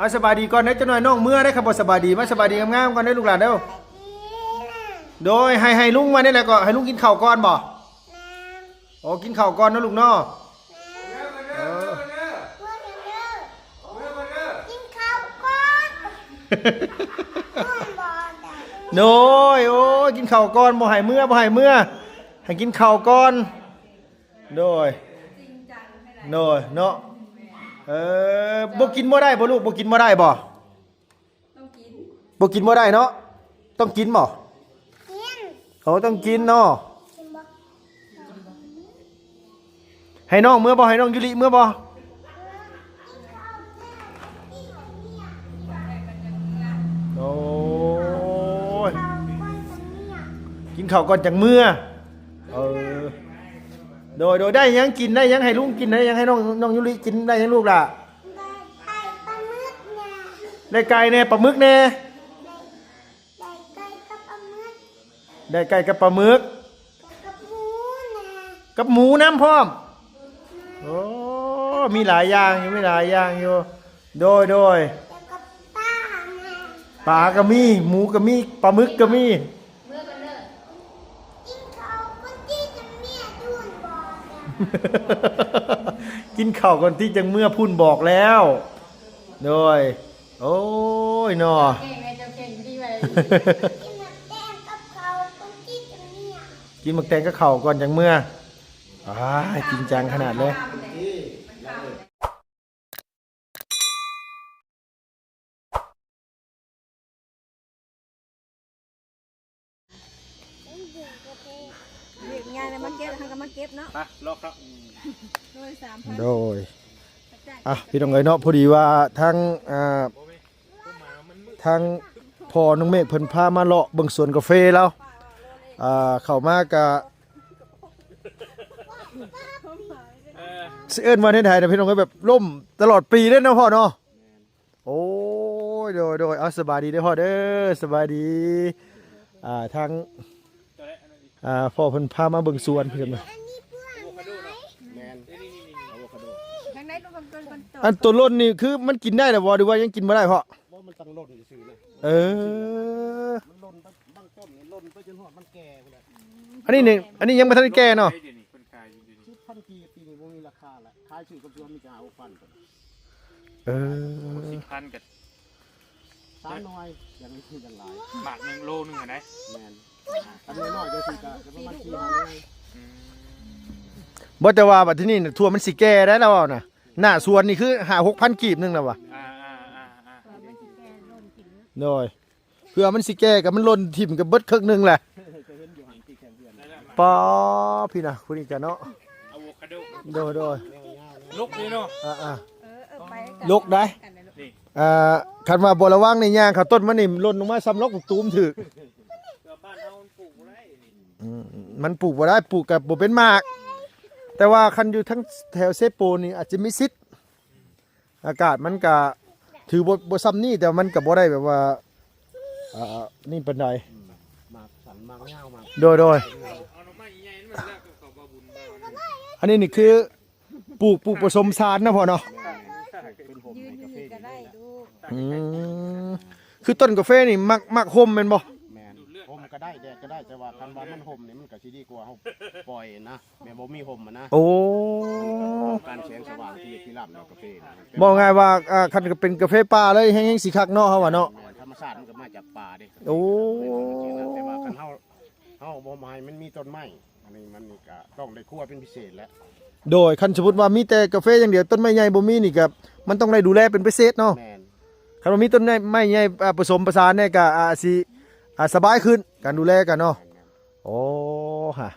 ເອົາ ສະບາຍດີກ່ອນເດີ ຈັກໜ້ອຍນ້ອງເມືອເດ້ ຄັນບໍ່ສະບາຍດີ ມາສະບາຍດີງາມໆກ່ອນເດີລູກຫຼານເດີ. ໂດຍ ໃຫ້ ໃຫ້ລຸງວ່າແນວໃດກໍ ໃຫ້ລຸງກິນເຂົ້າກ່ອນບໍ່? ແມ່ນ. ໂອ້ ກິນເຂົ້າກ່ອນເນາະລູກເນາະ. ແມ່ນ. ເອີ ກິນເຂົ້າກ່ອນ. ໂດຍ ໂອ້ຍ ກິນເຂົ້າກ່ອນ ບໍ່ໃຫ້ເມືອ ບໍ່ໃຫ້ເມືອ ໃຫ້ກິນເຂົ້າກ່ອນ. ໂດຍ ໂດຍ ເນາະ. ເອີ ບໍ່ກິນບໍ່ໄດ້ບໍ່ລູກ ບໍ່ກິນບໍ່ໄດ້ບໍ່? ຕ້ອງກິນ ບໍ່ກິນບໍ່ໄດ້ເນາະ. ຕ້ອງກິນບໍ່? ກິນ. ໂອ້ ຕ້ອງກິນເນາະ. ກິນບໍ່? ໃຫ້ນ້ອງເມືອບໍ່? ໃຫ້ນ້ອງຢູລິເມືອບໍ່? ໂອ້ຍ ກິນເຂົ້າກ່ອນຈັ່ງເມືອ. ເອີ ໂດຍ ໂດຍ ໄດ້ຫຍັງກິນ ໄດ້ຫຍັງໃຫ້ລຸງກິນ ໄດ້ຫຍັງໃຫ້ນ້ອງ ນ້ອງຢູລິກິນ ໄດ້ຫຍັງລູກຫຼ້າ? ໄດ້ໄກ່ປາໝຶກແດ່ ໄດ້ໄກ່ແດ່ ປາໝຶກແດ່. ໄດ້ໄກ່ກັບປາໝຶກ ໄດ້ໄກ່ກັບປາໝຶກ ກັບໝູນະ ກັບໝູນຳພ້ອມ. ໂອ້ ມີຫຼາຍຢ່າງຢູ່ ມີຫຼາຍຢ່າງຢູ່. ໂດຍ ໂດຍ ແລ້ວກໍປານະ ປາກໍມີ ໝູກໍມີ ປາໝຶກກໍມີ. ເມືອກ່ອນເດີ ກິນເຂົ້າກ່ອນຕິຈັ່ງເມືອພຸ້ນບອກແລ້ວ ກິນເຂົ້າກ່ອນຕິຈັ່ງເມືອພຸ້ນບອກແລ້ວ. ໂດຍ ໂອ້ຍເນາະ ເກັ່ງແດ່ ເຈົ້າເກັ່ງດີໄວ້ ກິນໝາກແຕງກັບເຂົ້າກ່ອນຕິຈັ່ງເມືອ ກິນໝາກແຕງກັບເຂົ້າກ່ອນຈັ່ງເມືອ. ອ້າຍ ຈິງຈັງຂະໜາດເລີຍ. ເຮັດງານແລ້ວມາເກັບ ເຮົາກໍມາເກັບເນາະ ໄປ ລອກເນາະ. ໂດຍ ສາມພັນ ໂດຍ ອ່ະ ພີ່ນ້ອງເອີຍເນາະ ພໍດີວ່າທາງ ອ່າ ທາງພໍ່ນ້ອງເມກເພິ່ນພາມາເລາະເບິ່ງສວນກາເຟລາວ ອ່າ ເຂົ້າມາກະ ຊິເອີ້ນວ່າແນວໃດນະ ພີ່ນ້ອງເອີຍ ແບບລົມຕະຫຼອດປີເດ້ເນາະພໍ່ເນາະ. ໂອ້ຍ ໂດຍ ໂດຍ ເອົາ ສະບາຍດີເດີພໍ່ເດີ ສະບາຍດີ. ອ່າ ທາງ ອ່າ ພໍ່ເພິ່ນພາມາເບິ່ງສວນ ເພິ່ນວ່າ ແມ່ນ ອາໂວຄາໂດ. ທາງໃນລູກຂອງຕົນ ອັນໂຕຫຼົ່ນນີ້ຄືມັນກິນໄດ້ແລ້ວບໍ່ ຫຼືວ່າຍັງກິນບໍ່ໄດ້ພໍ່? ບໍ່ ມັນຕັ້ງຫຼົ່ນຊື່ໆນະ. ເອີ ມັນຫຼົ່ນໄປບາງຕົ້ນນີ້ ຫຼົ່ນໄປຈົນຮອດມັນແກ່ພຸ້ນແຫຼະ. ອັນນີ້ນີ້ ອັນນີ້ຍັງບໍ່ທັນໄດ້ແກ່ເນາະ. ສິບພັນກີບ ປີນີ້ບໍ່ມີລາຄາລະ ຂາຍຊື້ກັບສວນມີແຕ່ຫ້າຫົກພັນ. ເອີ ສິບພັນກໍສາມໜ່ວຍ ຍັງ ຍັງຫຼາຍ ໝາກໜຶ່ງໂລໜຶ່ງຫັ້ນໃດ. ແມ່ນ ຄັນນ້ອຍໆຈັ່ງຊີ້ກໍປະມານສີ່ຫ້າໜ່ວຍ. ອືມ ບໍ່ ແຕ່ວ່າບັດທີນີ້ນະ ຖົ່ວມັນຊິແກ່ໄດ໋ລະເວົ້ານະ ໜ້າສວນນີ້ຄືຫ້າຫົກພັນກີບໜຶ່ງລະວ່າ. ອ່າໆໆໆ ໂດຍ ເພື່ອມັນຊິແກ່ກໍມັນຫຼົ່ນຖິ້ມກໍເບິດເຄິ່ງໜຶ່ງແຫຼະ. ປ້າ ພີ່ນະ ຜູ້ນີ້ກະເນາະ ອາໂວຄາໂດ. ໂດຍ ໂດຍ ລົກນີ້ເນາະ. ອ່າໆ ເອີ ເອີ ໄປ ລົກໄດ໋. ນີ້ ອ່າ ຄັນວ່າບໍ່ລະວັງນີ້ ຍ່າງເຂົ້າຕົ້ນມັນນີ້ ຫຼົ່ນລົງມາຊຳລັອກບັກຕູມຖືກ. ບ້ານເຮົາມັນປູກບໍ່ໄດ້ນີ້. ອືມ ມັນປູກບໍ່ໄດ້ ປູກກໍບໍ່ເປັນໝາກ. ແຕ່ວ່າຄັນຢູ່ທາງແຖວເຊໂປນນີ້ອາດຈະມີສິດ. ອາກາດມັນກະຖືບໍ່ ບໍ່ຊ່ຳນີ້ ແຕ່ວ່າມັນກະບໍ່ໄດ້ແບບວ່າ ອ່າ ນີ້ປານໃດ. ອືມ ໝາກສັ້ນໝາກຍາວໝາກ ໂດຍ ໂດຍ. ອັນນີ້ນີ້ຄືປູກ ປູກປະສົມສານນະພໍ່ເນາະ. ແມ່ນ ເປັນຮົ່ມໃຫ້ກາເຟ. ອືມ ຄືຕົ້ນກາເຟນີ້ມັກ ມັກຮົ່ມແມ່ນບໍ່? ແມ່ນ ຮົ່ມກໍໄດ້ ແດດກໍໄດ້ ແຕ່ວ່າຄັນວ່າມັນຮົ່ມນີ້ ມັນກໍຊິດີກວ່າເຮົາປ່ອຍນະ. ແມ່ນບໍ່ມີຮົ່ມຫັ້ນນະ. ໂອ້ ການແສງສະຫວ່າງທີ່ ທີ່ລາບດອກກາເຟນະ. ເວົ້າງ່າຍວ່າ ອ່າ ຄັນເປັນກາເຟປ່າເລີຍ ແຮງ ແຮງຊິຄັກເນາະ ເຮົາວ່າເນາະ. ແມ່ນ ທຳມະຊາດມັນກໍມາຈາກປ່າເດ້. ໂອ້ ແຕ່ວ່າຄັນເຮົາ ເຮົາບໍ່ໃຫ້ມັນມີຕົ້ນໄມ້ ອັນນີ້ມັນກໍຕ້ອງໄດ້ຄົວເປັນພິເສດແຫຼະ. ໂດຍ ຄັນສົມມຸດວ່າມີແຕ່ກາເຟຢ່າງດຽວ ຕົ້ນໄມ້ໃຫຍ່ບໍ່ມີນີ້ກໍ ມັນຕ້ອງໄດ້ດູແລເປັນພິເສດເນາະ. ແມ່ນ ຄັນວ່າມີຕົ້ນໄມ້ໃຫຍ່ ອ່າ ປະສົມປະສານແດ່ກໍ ອ່າ ຊິ ອ່າ ສະບາຍຂຶ້ນ ການດູແລກັນເນາະ. ໂອ້ ຮະ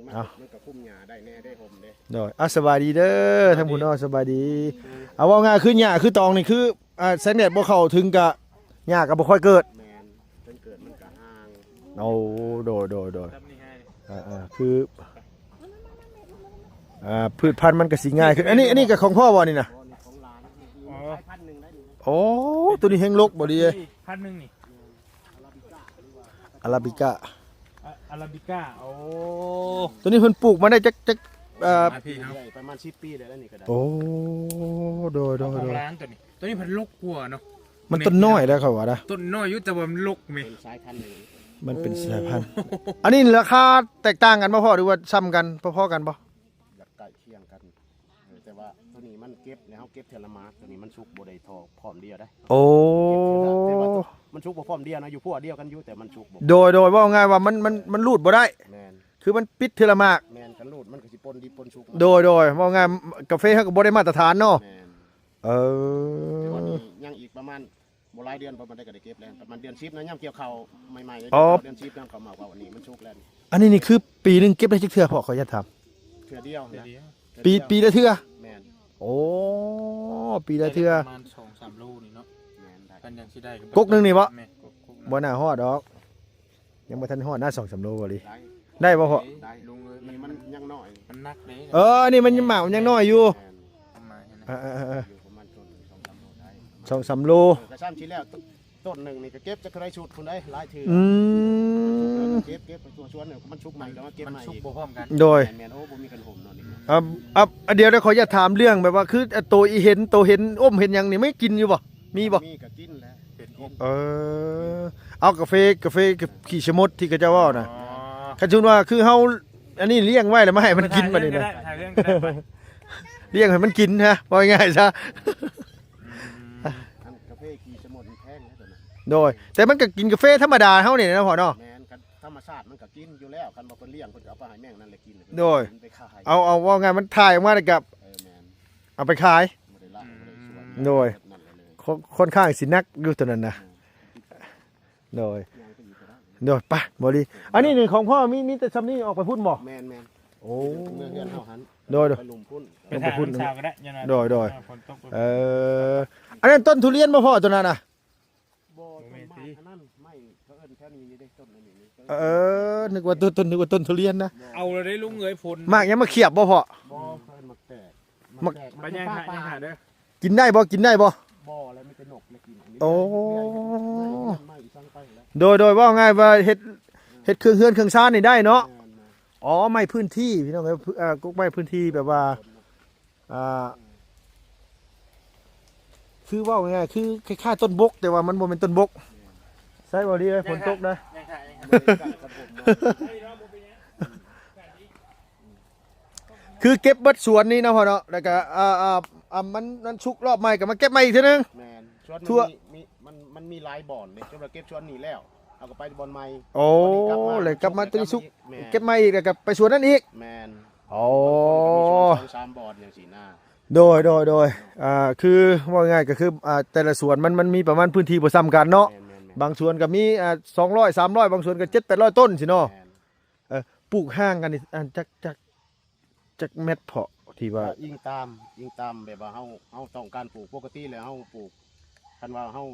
ມັນ ເອົ້າ ມັນກໍຄຸມຫຍ້າໄດ້ແດ່ ໄດ້ຮົ່ມເດ້. ໂດຍ ອ່າ ສະບາຍດີເດີ ທັງຜູ້ນ້ອງ ສະບາຍດີ. ເອົາ ເວົ້າງ່າຍຄືຫຍ້າຄືຕອງນີ້ຄື ອ່າ ແສງແດດບໍ່ເຂົ້າເຖິງກະ ຫຍ້າກໍບໍ່ຄ່ອຍເກີດ. ແມ່ນ ເຖິງເກີດມັນກໍຫ່າງ. ໂອ້ ໂດຍ ໂດຍ ໂດຍ. ອ່າໆ ຄື ອ່າ ພືດພັນມັນກໍຊິງ່າຍຂຶ້ນ. ອັນນີ້ ອັນນີ້ກໍຂອງພໍ່ບໍ່ນີ້ນະ? ອໍ ໂອ້ ໂຕນີ້ແຮງລົກບໍ່ດີເອີຍ. ພັນໜຶ່ງນີ້ ອາຣາບິກາ ອາຣາບິກາ. ໂອ້ ໂຕນີ້ເພິ່ນປູກມາໄດ້ຈັກ ຈັກ ເອີ ມາພີ້ເນາະ ປະມານສິບປີແລ້ວນີ້ກໍໄດ້. ໂອ້ ໂດຍ ໂດຍ ຂອງ ໂດຍ ຫຼານໂຕນີ້. ຕົວນີ້ເພິ່ນລົກກວ່າເນາະ ມັນຕົ້ນນ້ອຍແລ້ວເຂົາວ່ານະ ຕົ້ນນ້ອຍຢູ່ ແຕ່ວ່າມັນລົກແມ ເປັນສາຍພັນ ມັນເປັນສາຍພັນ ໂອ້ ອັນນີ້ລາຄາແຕກຕ່າງກັນບໍ່ພໍ່ ຫຼືວ່າສ່ຳກັນ ພໍໆກັນບໍ່? ຢາກໃກ້ຄຽງກັນ ເອີ ແຕ່ວ່າຕົວນີ້ມັນເກັບແລ້ວ ເຮົາເກັບເທື່ອລະໝາກ ຕົວນີ້ມັນສຸກບໍ່ໄດ້ທໍ່ພ້ອມດຽວໄດ໋ ໂອ້ ເກັບເທື່ອລະ ແຕ່ວ່າມັນສຸກບໍ່ພ້ອມດຽວນະ ຢູ່ພົວດຽວກັນຢູ່ ແຕ່ມັນສຸກບໍ່ ໂດຍ ໂດຍ ເວົ້າງ່າຍວ່າມັນ ມັນ ມັນຮູດບໍ່ໄດ້ ແມ່ນ ຄືມັນປິດເທື່ອລະໝາກ ແມ່ນ ຄັນຮູດມັນກໍຊິປົນດິບປົນສຸກ ໂດຍ ໂດຍ ເວົ້າງ່າຍກາເຟເຮົາກໍບໍ່ໄດ້ມາດຕະຖານເນາະ ແມ່ນ ເອີ ແຕ່ວ່ານີ້ຍັງອີກປະມານບໍ່ຫຼາຍເດືອນ ປະມານໃດກໍໄດ້ເກັບແລ້ວ ປະມານເດືອນສິບນະ ຍາມກ່ຽວເຂົ້າໃໝ່ໆ ອໍ ເດືອນສິບຍາມເຂົ້າໝາກວ່ານີ້ມັນສຸກແລ້ວ ອັນນີ້ນີ້ຄືປີໜຶ່ງເກັບໄດ້ຈັກເທື່ອພໍ່ ຂໍອະນຸຍາດຖາມ ເທື່ອດຽວນະ ເທື່ອດຽວ ປີ ປີລະເທື່ອ ແມ່ນ ໂອ້ ປີລະເທື່ອ ປະມານສອງສາມໂລນີ້ເນາະ ແມ່ນ ໄດ້ ຄັນຍັງຊິໄດ້ ກົກໜຶ່ງນີ້ບໍ່? ແມ່ນ ກົກ ກົກໜຶ່ງ ບໍ່ໜ້າຮອດດອກ ຍັງບໍ່ທັນຮອດນະ ສອງສາມໂລບໍ່ລີ ໄດ້ ໄດ້ບໍ່ພໍ່? ໄດ້ ໄດ້ ລຸງເອີຍ ນີ້ມັນຍັງນ້ອຍ ມັນໜັກເດ້ ເອີ ອັນນີ້ມັນໝາກມັນຍັງນ້ອຍຢູ່ ແມ່ນ ປະມານນັ້ນ ເອີໆໆໆ ຢູ່ປະມານຕົ້ນໜຶ່ງ ສອງສາມໂລໄດ້ ສອງສາມໂລ ເອີ ກໍຊ້ຳຊິແລ້ວ ຕົ້ນໜຶ່ງນີ້ກໍເກັບຈັກເທົ່າໃດຊຸດພຸ້ນເດ້ ຫຼາຍເທື່ອ ອືມ ເກັບ ເກັບໄປທົ່ວສວນ ມັນສຸກໃໝ່ກໍມາເກັບໃໝ່ ມັນສຸກບໍ່ພ້ອມກັນ ໂດຍ ແມ່ນໆ ໂອ້ ບໍ່ມີຄັນຫົມເນາະນີ້ ອ່າ ອ່າ ດຽວ ດຽວ ຂໍຢາກຖາມເລື່ອງແບບວ່າ ຄື ອ່າ ໂຕອີເຫັນ ໂຕເຫັນອົມເຫັນຫຍັງນີ້ ມັນກິນຢູ່ບໍ່? ມີບໍ່? ມີກໍກິນແຫຼະ ເອີ ເອົາກາເຟ ກາເຟຂີ້ຊະມົດທີ່ເຂົາເຈົ້າເວົ້ານະ ອໍ ຄັນສົມມຸດວ່າຄືເຮົາ ອັນນີ້ລ້ຽງໄວ້ແລ້ວມາໃຫ້ມັນກິນບັດນີ້ນະ ຖ່າຍເລື່ອງກໍໄດ້ ຖ່າຍເລື່ອງກໍໄດ້ ລ້ຽງໃຫ້ມັນກິນນະ ເວົ້າງ່າຍໆຊະ ອືມ ອັນກາເຟຂີ້ຊະມົດນີ້ແພງນະຕົວນັ້ນ ໂດຍ ແຕ່ມັນກໍກິນກາເຟທຳມະດາເຮົານີ້ນະພໍ່ເນາະ ແມ່ນ ຄັນທຳມະຊາດມັນກໍກິນຢູ່ແລ້ວ ຄັນວ່າເພິ່ນລ້ຽງເພິ່ນກໍເອົາໄປໃຫ້ແມງນັ້ນແຫຼະກິນ ໂດຍ ເພິ່ນໄປຂາຍ ເອົາ ເອົາ ເວົ້າງ່າຍມັນຖ່າຍອອກມາແລ້ວກໍ ເອີ ແມ່ນ ເອົາໄປຂາຍ ບໍ່ໄດ້ລ້າງ ອືມ ບໍ່ໄດ້ສວນ ໂດຍ ເຮັດນັ້ນເລີຍ ຄ່ອນ ຄ່ອນຂ້າງຊິໜັກຢູ່ຕົວນັ້ນນະ ອືມ ໂດຍ ໂດຍ ໄປ ບໍ່ດີ ອັນນີ້ນີ້ຂອງພໍ່ ມີ ມີແຕ່ຊ່ຳນີ້ ອອກໄປພຸ້ນບໍ່? ແມ່ນໆ ໂອ້ ເມືອເຮືອນເຮົາຫັ້ນ ໂດຍໆ ໄປລຸ່ມພຸ້ນ ໄປຖ້ານ້ຳຊາກໍໄດ້ ໂດຍໆ ເອີ ຝົນຕົກ ເອີ ອັນນັ້ນຕົ້ນທຸລຽນບໍ່ພໍ່ ຕົວນັ້ນນະ? ບໍ່ ຕົ້ນໄມ້ອັນນັ້ນ ໄມ້ ເຂົາເອີ້ນແຖວນີ້ນີ້ເດ້ ຕົ້ນອັນນີ້ນີ້ ເອີ ນຶກວ່າຕົ້ນ ນຶກວ່າຕົ້ນທຸລຽນນະ ເອົາແລ້ວເດ້ລຸງເອີຍ ຝົນ ໝາກຍັງມາຂຽບບໍ່ພໍ່? ບໍ່ ເຂົາເອີ້ນໝາກແຕກ ໝາກ ໝາກແຕກ ໄປຍ່າງຫາ ຍ່າງຫາເດີ ກິນໄດ້ບໍ່? ກິນໄດ້ບໍ່? ບໍ່ແລ້ວ ມີແຕ່ນົກແລ້ວກິນ ອັນນີ້ ໂອ້ ໄມ້ ໄມ້ ໄມ້ອີສັງໄປແລ້ວ ໂດຍ ໂດຍ ເວົ້າງ່າຍວ່າເຮັດ ເຮັດເຄື່ອງເຮືອນເຄື່ອງຊານນີ້ໄດ້ເນາະ ແມ່ນໆ ອໍ ໄມ້ພື້ນທີ່ພີ່ນ້ອງເອີຍ ເອີ ກົກໄມ້ພື້ນທີ່ແບບວ່າ ອ່າ ຄືເວົ້າງ່າຍໆ ຄືຄ້າຍໆຕົ້ນບົກ ແຕ່ວ່າມັນບໍ່ແມ່ນຕົ້ນບົກ ໃຊ້ບໍ່ດີເລີຍ ຝົນຕົກນະ ຍັງຖ່າຍ ຍັງຖ່າຍ ຄືເກັບເບິດສວນນີ້ເນາະພໍ່ເນາະ ແລ້ວກໍ ອ່າ ອ່າ ອ່າ ມັນ ມັນສຸກລອບໃໝ່ກໍມາເກັບໃໝ່ອີກເທື່ອໜຶ່ງ ແມ່ນ ສວນມັນ ທົ່ວ ມີ ມີ ມັນ ມັນມີຫຼາຍບ່ອນເດ້ ສົມມຸດວ່າເກັບສວນນີ້ແລ້ວ ເຮົາກໍໄປບ່ອນໃໝ່ ໂອ້ ແລ້ວກັບມາຕົວນີ້ສຸກ ແມ່ນ ເກັບໃໝ່ອີກ ແລ້ວກໍໄປສວນນັ້ນອີກ ແມ່ນ ໂອ້ ມັນກໍມີສວນສອງສາມບ່ອນຈັ່ງຊີ້ນະ ໂດຍ ໂດຍ ໂດຍ ອ່າ ຄືເວົ້າງ່າຍໆ ກໍຄື ອ່າ ແຕ່ລະສວນມັນ ມັນມີປະມານພື້ນທີ່ບໍ່ສ່ຳກັນເນາະ ແມ່ນໆໆ ບາງສວນກໍມີ ອ່າ ສອງຮ້ອຍ ສາມຮ້ອຍ ບາງສວນກໍເຈັດແປດຮ້ອຍຕົ້ນຊີ້ເນາະ ແມ່ນ ເອີ ປູກຫ່າງກັນນີ້ ອັນ ຈັກ ຈັກ ຈັກແມັດເພາະ ທີ່ວ່າ ກໍອີງຕາມ ອີງຕາມແບບວ່າເຮົາ ເຮົາຕ້ອງການປູກ ປົກກະຕິແລ້ວເຮົາປູກ ຄັນວ່າເຮົາ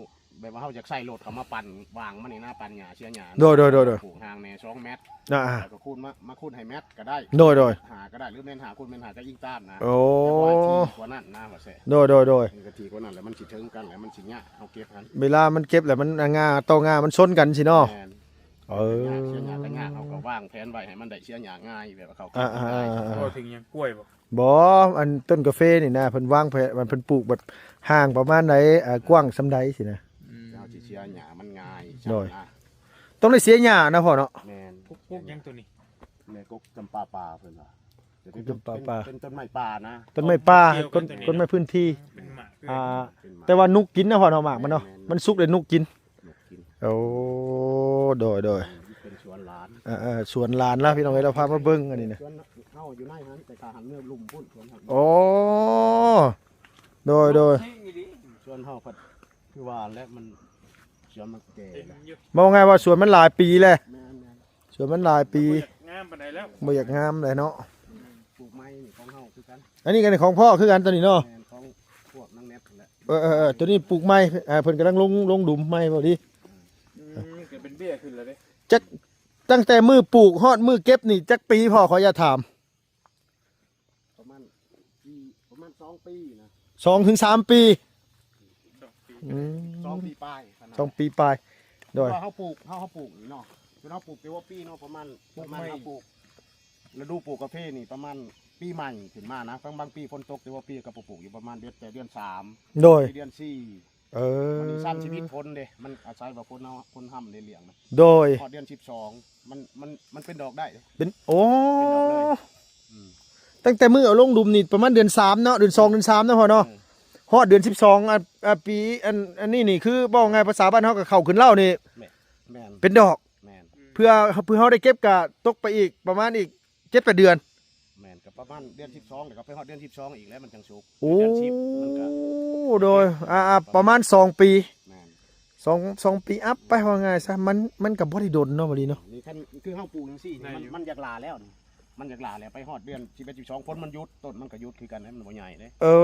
ແບບວ່າເຮົາຢາກໃຊ້ລົດເຂົ້າມາປັ່ນຫວ່າງມັນນີ້ນະ ປັ່ນຫຍ້າເສຍຫຍ້າ ໂດຍໆໆໆ ປູກຫ່າງແດ່ສອງແມັດ ອ່າໆ ແລ້ວກໍຄູນມາ ມາຄູນໃຫ້ແມັດກໍໄດ້ ໂດຍໆ ຫ້າກໍໄດ້ ຫຼືແມ່ນຫ້າຄູນແມ່ນຫ້າກໍອີງຕາມນະ ໂອ້ ແຕ່ວ່າທີ່ກວ່ານັ້ນນະວ່າແຊະ ໂດຍໆໆ ມັນກໍທີ່ກວ່ານັ້ນແຫຼະ ມັນຊິເຖິງກັນແຫຼະ ມັນຊິຍາກ ເຮົາເກັບຫັ້ນ ເວລາມັນເກັບແລ້ວມັນ ອ່າ ງ່າຕໍ່ງ່າມັນຊົນກັນຊີ້ເນາະ ແມ່ນ ເອີ ເສຍຫຍ້າກໍຍາກ ເຮົາກໍວາງແຜນໄວ້ໃຫ້ມັນໄດ້ເສຍຫຍ້າງ່າຍ ແບບວ່າເຂົາເກັບໄດ້ ອ່າໆໆ ບໍ່ເຖິງຫຍັງ ກ້ວຍບໍ່? ບໍ່ ອັນຕົ້ນກາເຟນີ້ນະ ເພິ່ນວາງແຜນ ມັນ ເພິ່ນປູກແບບຫ່າງປະມານໃດ ເອີ ກວ້າງສ່ຳໃດຊີ້ນະ ອືມ ເຮົາຊິເສຍຫຍ້າມັນງ່າຍ ໂດຍ ນະ ຕ້ອງໄດ້ເສຍຫຍ້ານະພໍ່ເນາະ ແມ່ນ ປູກ ປູກຫຍັງຕົວນີ້? ແມ່ນ ກົກຈຳປາປ່າເພິ່ນວ່າ ກົກຈຳປາປ່າ ເປັນ ເປັນຕົ້ນໄມ້ປ່ານະ ຕົ້ນໄມ້ປ່າ ຕົ້ນ ຕົ້ນໄມ້ພື້ນທີ່ ເປັນໝາກ ອ່າ ເປັນໝາກ ແຕ່ວ່ານຸກກິນນະພໍ່ເນາະ ໝາກມັນເນາະ ແມ່ນໆ ມັນສຸກແລ້ວນຸກກິນ ໂອ້ ໂດຍໆ ເປັນສວນຫຼານ ເອີໆ ສວນຫຼານລະ ພີ່ນ້ອງເອີຍ ລາວພາມາເບິ່ງອັນນີ້ນະ ສວນເຮົາຢູ່ໃນຫັ້ນ ແຕ່ຂ້າງເຮືອລຸ່ມພຸ້ນ ສວນເຮົາ ໂອ້ ໂດຍໆ ສວນເຮົາພັດຄືວ່າແຫຼະ ມັນ ສວນມັນແກ່ແລ້ວ ເວົ້າງ່າຍວ່າສວນມັນຫຼາຍປີແລ້ວ ແມ່ນໆ ສວນມັນຫຼາຍປີ ມັນບໍ່ຢາກງາມປານໃດແລ້ວ ບໍ່ຢາກງາມແລ້ວເນາະ ອືມ ປູກໃໝ່ນີ້ຂອງເຮົາຄືກັນ ອັນນີ້ກໍຂອງພໍ່ຄືກັນຕົວນີ້ເນາະ ແມ່ນ ຂອງພວກນາງແນັດຫັ້ນແຫຼະ ເອີໆໆ ຕົວນີ້ປູກໃໝ່ ອ່າ ເພິ່ນກຳລັງລົງ ລົງດຸມໃໝ່ພໍດີ ອືມ ກໍເປັນເບ້ຍຂຶ້ນແລ້ວເດ້ ຈັກ ຕັ້ງແຕ່ມື້ປູກຮອດມື້ເກັບນີ້ຈັກປີພໍ່ ຂໍອະນຸຍາດຖາມ? ປະມານປີ ປະມານສອງປີນະ ສອງເຖິງສາມປີ ອືມ ສອງປີປາຍ ສອງປີປາຍ ໂດຍ ເຮົາປູກ ເຮົາ ເຮົາປູກນີ້ເນາະ ເຮົາປູກແຕ່ວ່າປີເນາະ ປະມານ ປະມານເຮົາປູກ ລະດູປູກກາເຟນີ້ປະມານ ປີໃໝ່ຂຶ້ນມານະ ບາງ ບາງປີຝົນຕົກ ແຕ່ວ່າປີກໍບໍ່ປູກ ຢູ່ປະມານເດືອນ ແຕ່ເດືອນສາມ ໂດຍ ຫຼືເດືອນສີ່ ເອີ ມັນນີ້ຊ້ຳຊີວິດຝົນເດ້ ມັນອາໄສວ່າຝົນເຮົາ ຝົນຮຳເດ້ລ້ຽງນະ ໂດຍ ຮອດເດືອນສິບສອງ ມັນ ມັນ ມັນເປັນດອກໄດ້ເດ້ ເປັນ ໂອ້ ເປັນດອກເລີຍ ອືມ ຕັ້ງແຕ່ມື້ເອົາລົງດຸມນີ້ປະມານເດືອນສາມເນາະ ເດືອນສອງ ເດືອນສາມເນາະພໍ່ເນາະ ເອີ ຮອດເດືອນສິບສອງ ອາ ອາ ປີ ອັນ ອັນນີ້ນີ້ຄືເວົ້າງ່າຍພາສາບ້ານເຮົາກໍເຂົ້າຂຶ້ນເລົ້ານີ້ ແມ່ນ ແມ່ນ ເປັນດອກ ແມ່ນ ເພື່ອ ເພື່ອເຮົາໄດ້ເກັບກໍຕົກໄປອີກປະມານອີກ ເຈັດແປດເດືອນ ແມ່ນ ກໍປະມານເດືອນສິບສອງ ແລ້ວກໍໄປຮອດເດືອນສິບສອງອີກແລ້ວ ມັນຈັ່ງສຸກ ໂອ້ ເດືອນສິບມັນກໍ ໂດຍ ອ່າ ອ່າ ປະມານສອງປີ ແມ່ນ ສອງ ສອງປີອັບໄປ ເວົ້າງ່າຍຊະ ມັນ ມັນກໍບໍ່ໄດ້ດົນເນາະ ບໍ່ດີເນາະ ນີ້ຄັນຄືເຮົາປູກຈັ່ງຊີ້ນີ້ ມັນ ມັນຢາກຫຼ້າແລ້ວນີ້ ມັນຢາກຫຼ້າແລ້ວ ໄປຮອດເດືອນສິບເອັດ ສິບສອງ ຝົນມັນຢຸດ ຕົ້ນມັນກໍຢຸດຄືກັນ ມັນບໍ່ໃຫຍ່ເດ້ ເອີ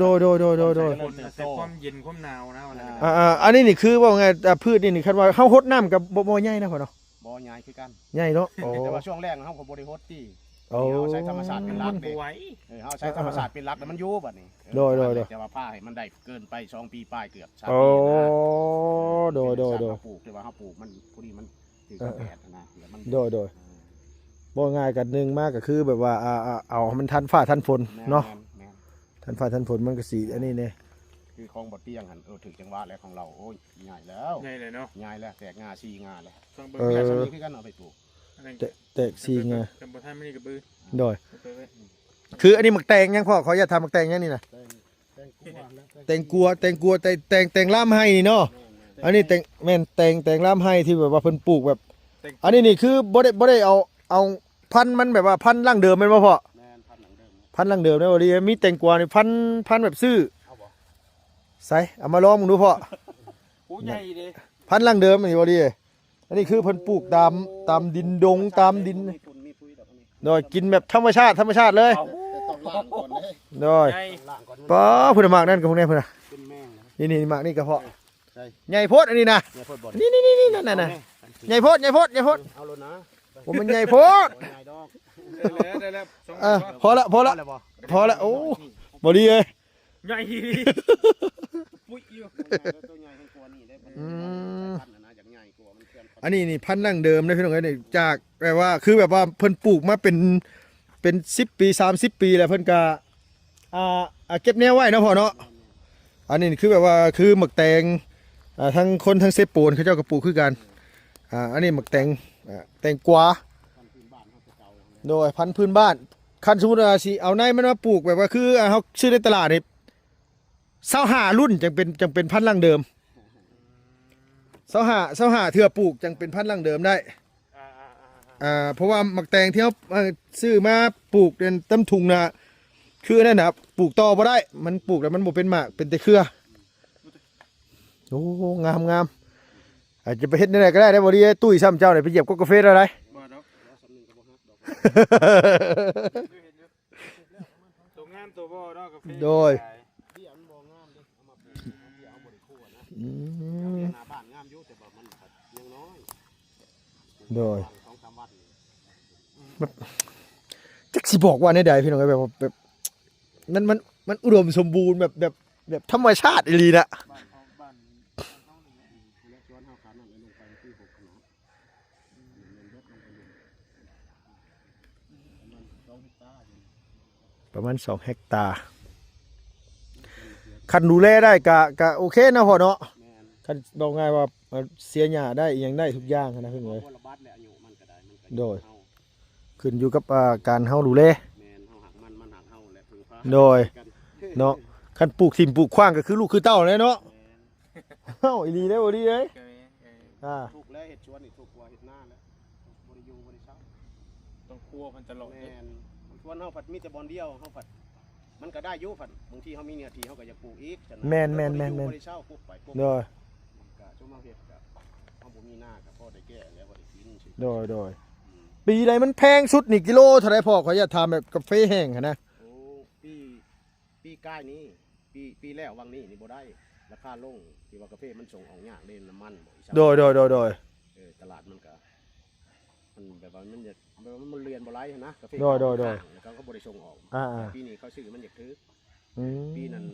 ໂດຍ ໂດຍ ໂດຍ ໂດຍ ໂດຍ ໂດຍ ເລີຍເຕີບໂຕ ຄວາມເຢັນຄວາມໜາວນະ ອ່າ ອ່າ ອັນນີ້ນີ້ຄືເວົ້າງ່າຍ ອ່າ ພືດນີ້ນີ້ ຄັນວ່າເຮົາຫົດນ້ຳກໍບໍ່ ບໍ່ໃຫຍ່ນະພໍ່ເນາະ ບໍ່ໃຫຍ່ຄືກັນ ໃຫຍ່ເນາະ ໂອ້ ແຕ່ວ່າຊ່ວງແລ້ງເຮົາກໍບໍ່ໄດ້ຫົດຕິ ໂອ້ ເຮົາໃຊ້ທຳມະຊາດເປັນຫຼັກເດ້ ເອີ ເຮົາໃຊ້ທຳມະຊາດເປັນຫຼັກ ແລ້ວມັນຢູ່ບັດນີ້ ເອີ ໂດຍ ໂດຍ ແຕ່ວ່າພາໃຫ້ມັນໄດ້ເກີນໄປສອງປີປາຍ ເກືອບສາມປີນະ ໂອ້ ໂດຍ ໂດຍ ໂດຍ ເຮົາປູກ ແຕ່ວ່າເຮົາປູກມັນ ຜູ້ນີ້ມັນຖືກກັບແດດນະ ແລ້ວມັນ ໂດຍ ໂດຍ ເອີ ເວົ້າງ່າຍກັນ ໜຶ່ງມາກໍຄືແບບວ່າ ອ່າ ອ່າ ເອົາໃຫ້ມັນທັນຟ້າທັນຝົນເນາະ ແມ່ນ ແມ່ນ ທັນຟ້າທັນຝົນ ມັນກໍຊິອັນນີ້ແດ່ ຄືຂອງບໍ່ຕຽງຫັ້ນ ເອີ ຖືກຈັງຫວະແລ້ວ ຂອງລາວ ໂອ້ຍ ໃຫຍ່ແລ້ວ ໃຫຍ່ແລ້ວເນາະ ໃຫຍ່ແລ້ວ ແຕກງ່າສີ່ງ່າແລ້ວ ເອີ ແຕ່ສ່ຳນີ້ຄືກັນເອົາໄປປູກ ແຕກ ແຕກສີ່ງ່າ ຄັນບໍ່ທັນມື້ນີ້ກໍບື ໂດຍ ຄືອັນນີ້ໝາກແຕງຫຍັງພໍ່ ຂໍອະນຸຍາດຖາມ ໝາກແຕງຫຍັງນີ້ນະ ແຕງ ແຕງກວາ ແຕງກວາ ແຕງ ແຕງລາມໄຮ່ນີ້ເນາະ ແມ່ນໆ ອັນນີ້ແຕງ ແມ່ນແຕງ ແຕງລາມໄຮ່ທີ່ແບບວ່າເພິ່ນປູກແບບ ແຕງ ອັນນີ້ນີ້ຄືບໍ່ໄດ້ ບໍ່ໄດ້ເອົາ ເອົາພັນມັນແບບວ່າພັນດັ້ງເດີມແມ່ນບໍ່ພໍ່ ແມ່ນ ພັນດັ້ງເດີມ ພັນດັ້ງເດີມເດ້ ບໍ່ດີ ມີແຕງກວານີ້ພັນ ພັນແບບຊື້ ເອົາບໍ່ ໃສ ເອົາມາລອງເບິ່ງດູພໍ່ ໂອ້ ໃຫຍ່ເດ້ ພັນດັ້ງເດີມນີ້ ບໍ່ດີ ອັນນີ້ຄືເພິ່ນປູກຕາມ ຕາມດິນດົງ ຕາມດິນ ມີຝຸ່ນມີຝຸ່ນມີປຸ໋ຍດອກ ໂດຍ ກິນແບບທຳມະຊາດ ທຳມະຊາດເລີຍ ເອົາ ແຕ່ຕ້ອງລ້າງກ່ອນເດ້ ໂດຍ ໃຫຍ່ ຕ້ອງລ້າງກ່ອນ ປ້າ ພຸ້ນນະ ໝາກນັ້ນກໍພວກນີ້ພຸ້ນນະ ເປັນແມງນະ ນີ້ໆ ໝາກນີ້ກໍພໍ້ ໃສ່ ໃຫຍ່ໂພດ ອັນນີ້ນະ ນີ້ ນີ້ໆໆ ນັ້ນນະ ເອົາແມ່ ໃຫຍ່ໂພດ ໃຫຍ່ໂພດ ໃຫຍ່ໂພດ ເອົາໂລດນະ ໂອ້ ມັນໃຫຍ່ໂພດ ບໍ່ໃຫຍ່ດອກ ເອີ ພໍລະ ພໍລະ ພໍລະ ພໍລະ ໂອ້ ບໍ່ດີເອີຍ ໃຫຍ່ອີ່ຫຼີ ປຸ້ຍຢູ່ ໂຕໃຫຍ່ແຮງກວ່ານີ້ເດ້ ອືມ ອັນນີ້ນີ້ພັນດັ້ງເດີມເດ້ພີ່ນ້ອງເອີຍ ນີ້ຈາກແບບວ່າ ຄືແບບວ່າເພິ່ນປູກມາເປັນ ເປັນສິບປີ ສາມສິບປີແລ້ວ ເພິ່ນກະ ອ່າ ອ່າ ເກັບແນວໄວ້ເນາະພໍ່ເນາະ ອັນນີ້ຄືແບບວ່າ ຄືໝາກແຕງ ອ່າ ທັງຄົນທັງເຊໂປນເຂົາເຈົ້າກໍປູກຄືກັນ ອ່າ ອັນນີ້ໝາກແຕງ ອ່າ ແຕງກວາ ໂດຍ ພັນພື້ນບ້ານ ຄັນສົມມຸດວ່າຊິເອົາໃນມັນມາປູກ ແບບວ່າຄື ອ່າ ເຮົາຊື້ໃນຕະຫຼາດນີ້ ຊາວຫ້າລຸ້ນຈັ່ງເປັນ ຈັ່ງເປັນພັນດັ້ງເດີມ ຊາວຫ້າ ຊາວຫ້າເທື່ອປູກຈັ່ງເປັນພັນດັ້ງເດີມໄດ້ ອ່າ ອ່າ ອ່າ ອ່າ ອ່າ ເພາະວ່າໝາກແຕງທີ່ເຮົາ ເອີ ຊື້ມາປູກເປັນຕາມທຸງນະ ຄືອັນນັ້ນນະ ປູກຕໍ່ບໍ່ໄດ້ ມັນປູກແລ້ວມັນບໍ່ເປັນໝາກ ເປັນແຕ່ເຄືອ ໂອ້ ງາມໆ ອາດຈະໄປເຮັດແນວໃດກໍໄດ້ເດ້ ບໍ່ດີ ຕຸ້ຍຊ້ຳເຈົ້າໄດ້ໄປຢຽບກົກກາເຟແລ້ວໃດ ບໍ່ດອກ ໂຕງາມໂຕບໍ່ເນາະ ກາເຟ ໂດຍ ອືມ ໂດຍ ຈັກຊິບອກວ່າແນວໃດພີ່ນ້ອງ ແບບ ແບບ ມັນ ມັນ ມັນອຸດົມສົມບູນ ແບບ ແບບ ແບບທຳມະຊາດອີ່ຫຼີນະ ປະມານສອງເຮັກຕາ ຄັນດູແລໄດ້ກະ ກະໂອເຄເນາະພໍ່ເນາະ ຄັນເວົ້າງ່າຍວ່າ ເອີ ເສຍຫຍ້າໄດ້ ອີ່ຫຍັງໄດ້ທຸກຢ່າງຫັ້ນນະ ເພິ່ນເອີຍ ໂດຍ ຂຶ້ນຢູ່ກັບ ອ່າ ການເຮົາດູແລ ໂດຍ ເນາະ ຄັນປູກຖິ້ມປູກຂວ້າງກໍຄືລູກຄືເຕົ້າແຫຼະເນາະ ເອົ້າ ອີ່ຫຼີເດ້ ບໍ່ດີເອີຍ ອ່າ ທຸກແລ້ວ ເຮັດສວນນີ້ທຸກກວ່າເຮັດນາແລ້ວ ບໍ່ໄດ້ຢູ່ບໍ່ໄດ້ເຊົາ ຕ້ອງຄົວເພິ່ນຕະຫຼອດ ແມ່ນ ສວນເຮົາພັດມີແຕ່ບ່ອນດຽວ ເຮົາພັດ ມັນກໍໄດ້ຢູ່ ພັດບາງທີເຮົາມີເນື້ອທີ່ ເຮົາກໍຢາກປູກອີກ ແມ່ນໆໆໆ ບໍ່ໄດ້ຢູ່ບໍ່ໄດ້ເຊົາ ປຸບໄປປຸບ ໂດຍ ກໍຊຸມເຮົາເຮັດກໍ ເຮົາບໍ່ມີນາກໍພໍໄດ້ແກ້ແລ້ວ ພໍໄດ້ກິນ ໂດຍໆ ອືມ ປີໃດມັນແພງສຸດນີ້ ກິໂລເທົ່າໃດພໍ່ ຂໍອະນຸຍາດຖາມ ແບບກາເຟແຫ້ງຫັ້ນນະ ໂອ້ ປີ ປີກາຍນີ້ ປີ ປີແລ້ວຫວ່າງນີ້ນີ້ບໍ່ໄດ້ ລາຄາລົງ ທີ່ວ່າກາເຟມັນສົ່ງອອກຍາກເດ້ ນ້ຳມັນບໍ່ ອີສານ ໂດຍ ໂດຍ ໂດຍ ໂດຍ ເອີ ຕະຫຼາດມັນກະ ມັນແບບວ່າມັນຢາກ ແບບວ່າມັນລຽນບໍ່ໄຫຼຫັ້ນນະ ກາເຟ ໂດຍ ໂດຍ ໂດຍ ເຂົາກໍບໍ່ໄດ້ສົ່ງອອກ ອ່າໆ ແຕ່ປີນີ້ເຂົາຊື້ມັນຢາກຖືກ ອືມ ປີນັ້ນ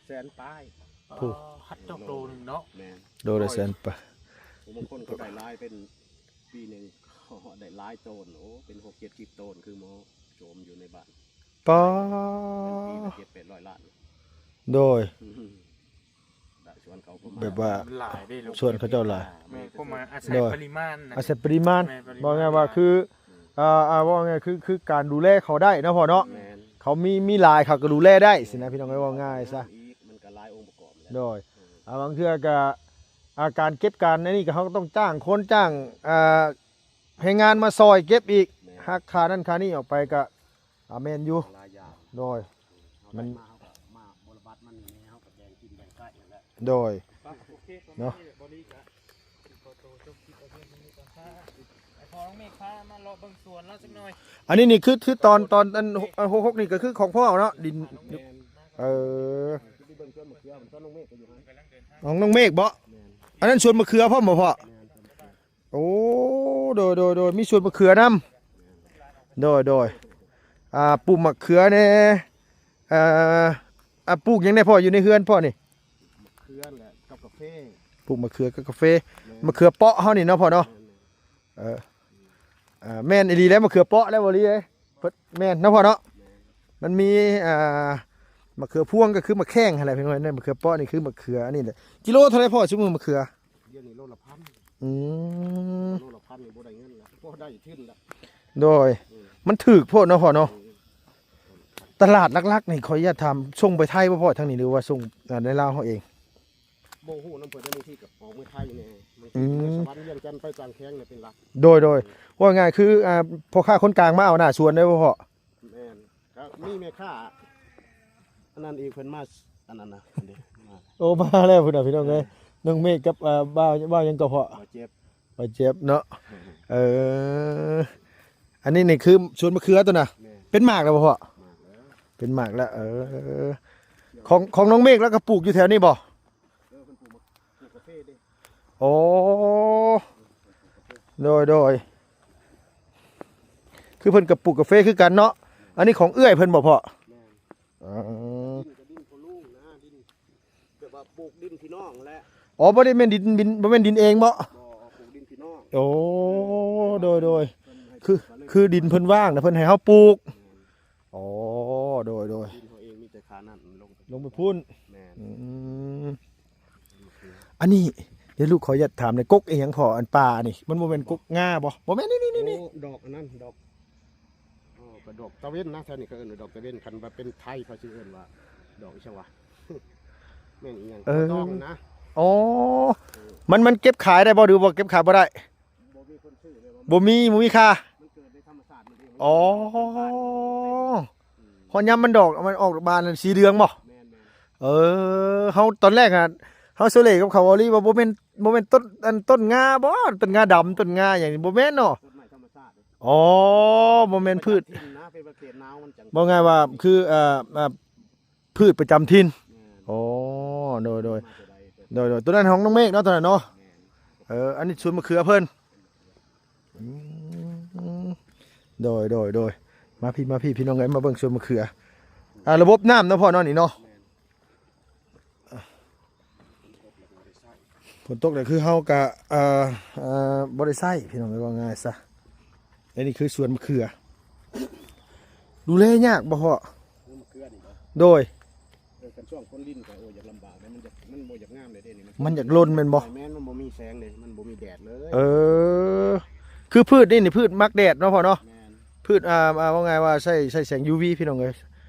ແສນປາຍ ໂອ້ ພັດເຈົ້າໂຕໜຶ່ງເນາະ ແມ່ນ ໂດຍ ລະແສນປາຍ ໂອ້ ບາງຄົນເຂົາໄດ້ຫຼາຍເປັນ ປີໜຶ່ງ ໄດ້ຫຼາຍໂຕນ ໂອ້ ເປັນຫົກເຈັດສິບໂຕນ ຄືໝໍ ໂຈມຢູ່ໃນບ້ານ ປາ ເງິນປີລະເຈັດແປດຮ້ອຍລ້ານ ໂດຍ ໄດ້ສວນເຂົາປະມານ ແບບວ່າ ມັນຫຼາຍເດ້ ສວນເຂົາເຈົ້າຫຼາຍ ແມ່ນ ເພາະວ່າອາໄສ ໂດຍ ປະລິມານນະ ອາໄສປະລິມານ ແມ່ນ ປະລິມານ ເວົ້າງ່າຍວ່າຄື ອ່າ ອ່າ ເວົ້າງ່າຍຄື ຄືການດູແລເຂົາໄດ້ເນາະພໍ່ເນາະ ແມ່ນ ເຂົາມີ ມີຫຼາຍເຂົາກໍດູແລໄດ້ຊີ້ນະ ພີ່ນ້ອງເອີຍ ເວົ້າງ່າຍຊະ ມັນກໍຫຼາຍອົງປະກອບແຫຼະ ໂດຍ ອ່າ ບາງເທື່ອກໍ ອ່າ ການເກັບການອັນນີ້ກໍ ເຮົາກໍຕ້ອງຈ້າງຄົນ ຈ້າງ ອ່າ ແຮງງານມາຊ່ອຍເກັບອີກ ແມ່ນ ຫັກຄ່ານັ້ນຄ່ານີ້ອອກໄປກໍ ອ່າ ແມ່ນຢູ່ ຫຼາຍຢ່າງ ໂດຍ ເຮົາ ມັນ ໄດ້ມາ ເຮົາກໍມາບົວລະບັດມັນນີ້ ເຮົາກໍແບ່ງກິນແບ່ງໃຊ້ຫັ້ນແຫຼະ ໂດຍ ເນາະ ອັນນີ້ນີ້ຄື ຄືຕອນ ຕອນອັນ ອັນຫົກຫົກນີ້ກໍຄືຂອງພໍ່ເນາະ ດິນ ແມ່ນ ເອີ ໄປເບິ່ງສວນມະເຂືອ ສວນນ້ອງເມກກໍຢູ່ຫັ້ນ ຂອງນ້ອງເມກບໍ? ແມ່ນ ອັນນັ້ນສວນມະເຂືອພ້ອມບໍພໍ່? ແມ່ນ ໂອ້ ໂດຍ ໂດຍ ໂດຍ ມີສວນມະເຂືອນຳ ໂດຍ ໂດຍ ອ່າ ປູກໝາກເຂືອແດ່ ອ່າ ອ່າ ປູກຫຍັງແດ່ພໍ່ ຢູ່ໃນເຮືອນພໍ່ນີ້? ໝາກເຂືອແຫຼະ ກັບກາເຟ ປູກໝາກເຂືອກັບກາເຟ ແມ່ນ ໝາກເຂືອເປາະເຮົານີ້ເນາະພໍ່ເນາະ ແມ່ນ ເອີ ອ່າ ແມ່ນອີ່ຫຼີແຫຼະ ໝາກເຂືອເປາະແລ້ວບໍ່ລີເອີຍ ເພິ່ນ ແມ່ນເນາະພໍ່ເນາະ ແມ່ນ ມັນມີ ອ່າ ໝາກເຂືອພວງກໍຄືໝາກແຂ້ງຫັ້ນແຫຼະ ພີ່ນ້ອງເອີຍ ໝາກເຂືອເປາະນີ້ຄືໝາກເຂືອອັນນີ້ແຫຼະ ກິໂລເທົ່າໃດພໍ່ ຊຸມື້ໝາກເຂືອ? ດຽວນີ້ໂລລະພັນ ອືມ ໂລລະພັນນີ້ບໍ່ໄດ້ເງິນລະ ພໍໄດ້ທຶນລະ ໂດຍ ອືມ ມັນຖືກໂພດເນາະພໍ່ເນາະ ອືມ ຕະຫຼາດຫຼັກໆນີ້ ຂໍອະນຸຍາດຖາມ ສົ່ງໄປໄທບໍ່ພໍ່ ທາງນີ້ ຫຼືວ່າສົ່ງ ອ່າ ໃນລາວເຮົາເອງ? ບໍ່ຮູ້ນຳເພິ່ນ ບາງທີກໍອອກເມືອໄທແດ່ ບາງທີ ອືມ ເມືອສະຫວັນ ວຽງຈັນ ໄປຕ່າງແຂວງນີ້ເປັນຫຼັກ ໂດຍ ໂດຍ ອືມ ເວົ້າງ່າຍຄື ອ່າ ພໍ່ຄ້າຄົນກາງມາເອົາໜ້າສວນເດ້ບໍ່ພໍ່? ແມ່ນ ກໍມີແມ່ຄ້າ ອັນນັ້ນອີກ ເພິ່ນມາ ອັນນັ້ນນະ ອັນນີ້ມາ ໂອ້ ມາແລ້ວພຸ້ນນະ ພີ່ນ້ອງເອີຍ ເອີ ນ້ອງເມກກັບ ອ່າ ບ່າວ ບ່າວຫຍັງກໍພໍ່? ບ່າວເຈັບ ບ່າວເຈັບເນາະ ເອີ ອັນນີ້ນີ້ຄືສວນມະເຂືອຕົວນະ ແມ່ນ ເປັນໝາກແລ້ວບໍ່ພໍ່? ໝາກແລ້ວ ເປັນໝາກແລ້ວ ເອີ ຂອງ ຂອງນ້ອງເມກລາວກໍປູກຢູ່ແຖວນີ້ບໍ່? ເອີ ເພິ່ນປູກໝາກ ປູກກາເຟເດ້ ໂອ້ ໂດຍ ໂດຍ ຄືເພິ່ນກໍປູກກາເຟຄືກັນເນາະ ອັນນີ້ຂອງເອື້ອຍເພິ່ນບໍ່ພໍ່? ແມ່ນ ອໍ ດິນກໍດິນພໍ່ລຸງນະ ດິນ ແບບວ່າປູກດິນພີ່ນ້ອງແຫຼະ ອໍ ບໍ່ໄດ້ແມ່ນດິນ ດິນ ບໍ່ແມ່ນດິນເອງບໍ່? ບໍ່ ປູກດິນພີ່ນ້ອງ ໂອ້ ໂດຍ ໂດຍ ເພິ່ນໃຫ້ ຄື ຄືດິນເພິ່ນວ່າງນະ ເພິ່ນໃຫ້ເຮົາປູກ ແມ່ນ ອໍ ໂດຍ ໂດຍ ດິນເຮົາເອງ ມີແຕ່ຄານັ້ນລົງໄປ ລົງໄປພຸ້ນ ແມ່ນ ອືມ ອັນນີ້ ດຽວລູກຂໍອະນຸຍາດຖາມແດ່ ກົກອີຫຍັງພໍ່ ອັນປ່ານີ້ ມັນບໍ່ແມ່ນກົກງາບໍ່? ບໍ່ແມ່ນ ນີ້ໆໆ ໂອ້ ດອກອັນນັ້ນ ດອກ ເອີ ກະດອກຕາເວັນນະ ແຖວນີ້ເຂົາເອີ້ນວ່າດອກຕາເວັນ ຄັນວ່າເປັນໄທເຂົາຊິເອີ້ນວ່າດອກອີ່ຫຍັງວະ ແມ່ນອີ່ຫຍັງ ເອີ ດອກນະ ອໍ ເອີ ມັນ ມັນເກັບຂາຍໄດ້ບໍ່ ຫຼືວ່າເກັບຂາຍບໍ່ໄດ້? ບໍ່ມີຄົນຊື້ເລີຍ ບໍ່ມີ ບໍ່ມີຄ່າ ມັນເກີດໂດຍທຳມະຊາດມັນເອງ ອໍ ອືມ ຮອດຍາມມັນດອກ ມັນອອກບານສີເຫຼືອງບໍ່? ແມ່ນໆ ເອີ ເຮົາຕອນແລກຫັ້ນ ເຮົາໂຊເລກັບເຂົາອີ່ຫຼີວ່າບໍ່ແມ່ນ ບໍ່ແມ່ນຕົ້ນ ອັນ ຕົ້ນງາບໍ່? ຕົ້ນງາດຳ ຕົ້ນງາຫຍັງນີ້ ບໍ່ແມ່ນເນາະ ຕົ້ນໄມ້ທຳມະຊາດເດ້ ອໍ ບໍ່ແມ່ນພືດ ເປັນປະຈຳຖິ່ນນະ ເປັນປະເພດໜາວມັນຈັ່ງ ເວົ້າງ່າຍວ່າຄື ເອີ ເອີ ພືດປະຈຳຖິ່ນ ແມ່ນ ໂອ້ ໂດຍ ໂດຍ ມາແຕ່ໃດ ໂດຍ ໂດຍ ໂຕນັ້ນຂອງນ້ອງເມກເນາະ ໂຕນັ້ນເນາະ ແມ່ນ ເອີ ອັນນີ້ສວນມະເຂືອເພິ່ນ ອືມ ໂດຍ ໂດຍ ໂດຍ ມາພີ້ ມາພີ້ ພີ່ນ້ອງເອີຍ ມາເບິ່ງສວນມະເຂືອ ອ່າ ລະບົບນ້ຳເນາະພໍ່ເນາະ ນີ້ເນາະ ຝົນຕົກແລ້ວກໍບໍ່ໄດ້ໃຊ້ ຝົນຕົກແລ້ວຄືເຮົາກະ ເອີ ເອີ ບໍ່ໄດ້ໃຊ້ ພີ່ນ້ອງເອີຍ ເວົ້າງ່າຍຊະ ອັນນີ້ຄືສວນມະເຂືອ ດູແລຍາກບໍ່ພໍ່? ເອີ ມະເຂືອນີ້ບໍ່? ໂດຍ ເອີ ຄັນຊ່ວງຝົນລິນກໍ ໂອ້ ຢາກລຳບາກເດ້ ມັນຢາກ ມັນບໍ່ຢາກງາມເດ້ ເດ້ນີ້ ມັນຢາກຫຼົ່ນແມ່ນບໍ່? ມັນບໍ່ມີແສງເດ້ ມັນບໍ່ມີແດດເລີຍ ເອີ ຄືພືດນີ້ນີ້ ພືດມັກແດດເນາະພໍ່ເນາະ ແມ່ນ ພືດ ອ່າ ອ່າ ເວົ້າງ່າຍວ່າໃຊ້ ໃຊ້ແສງຢູວີ ພີ່ນ້ອງເອີຍ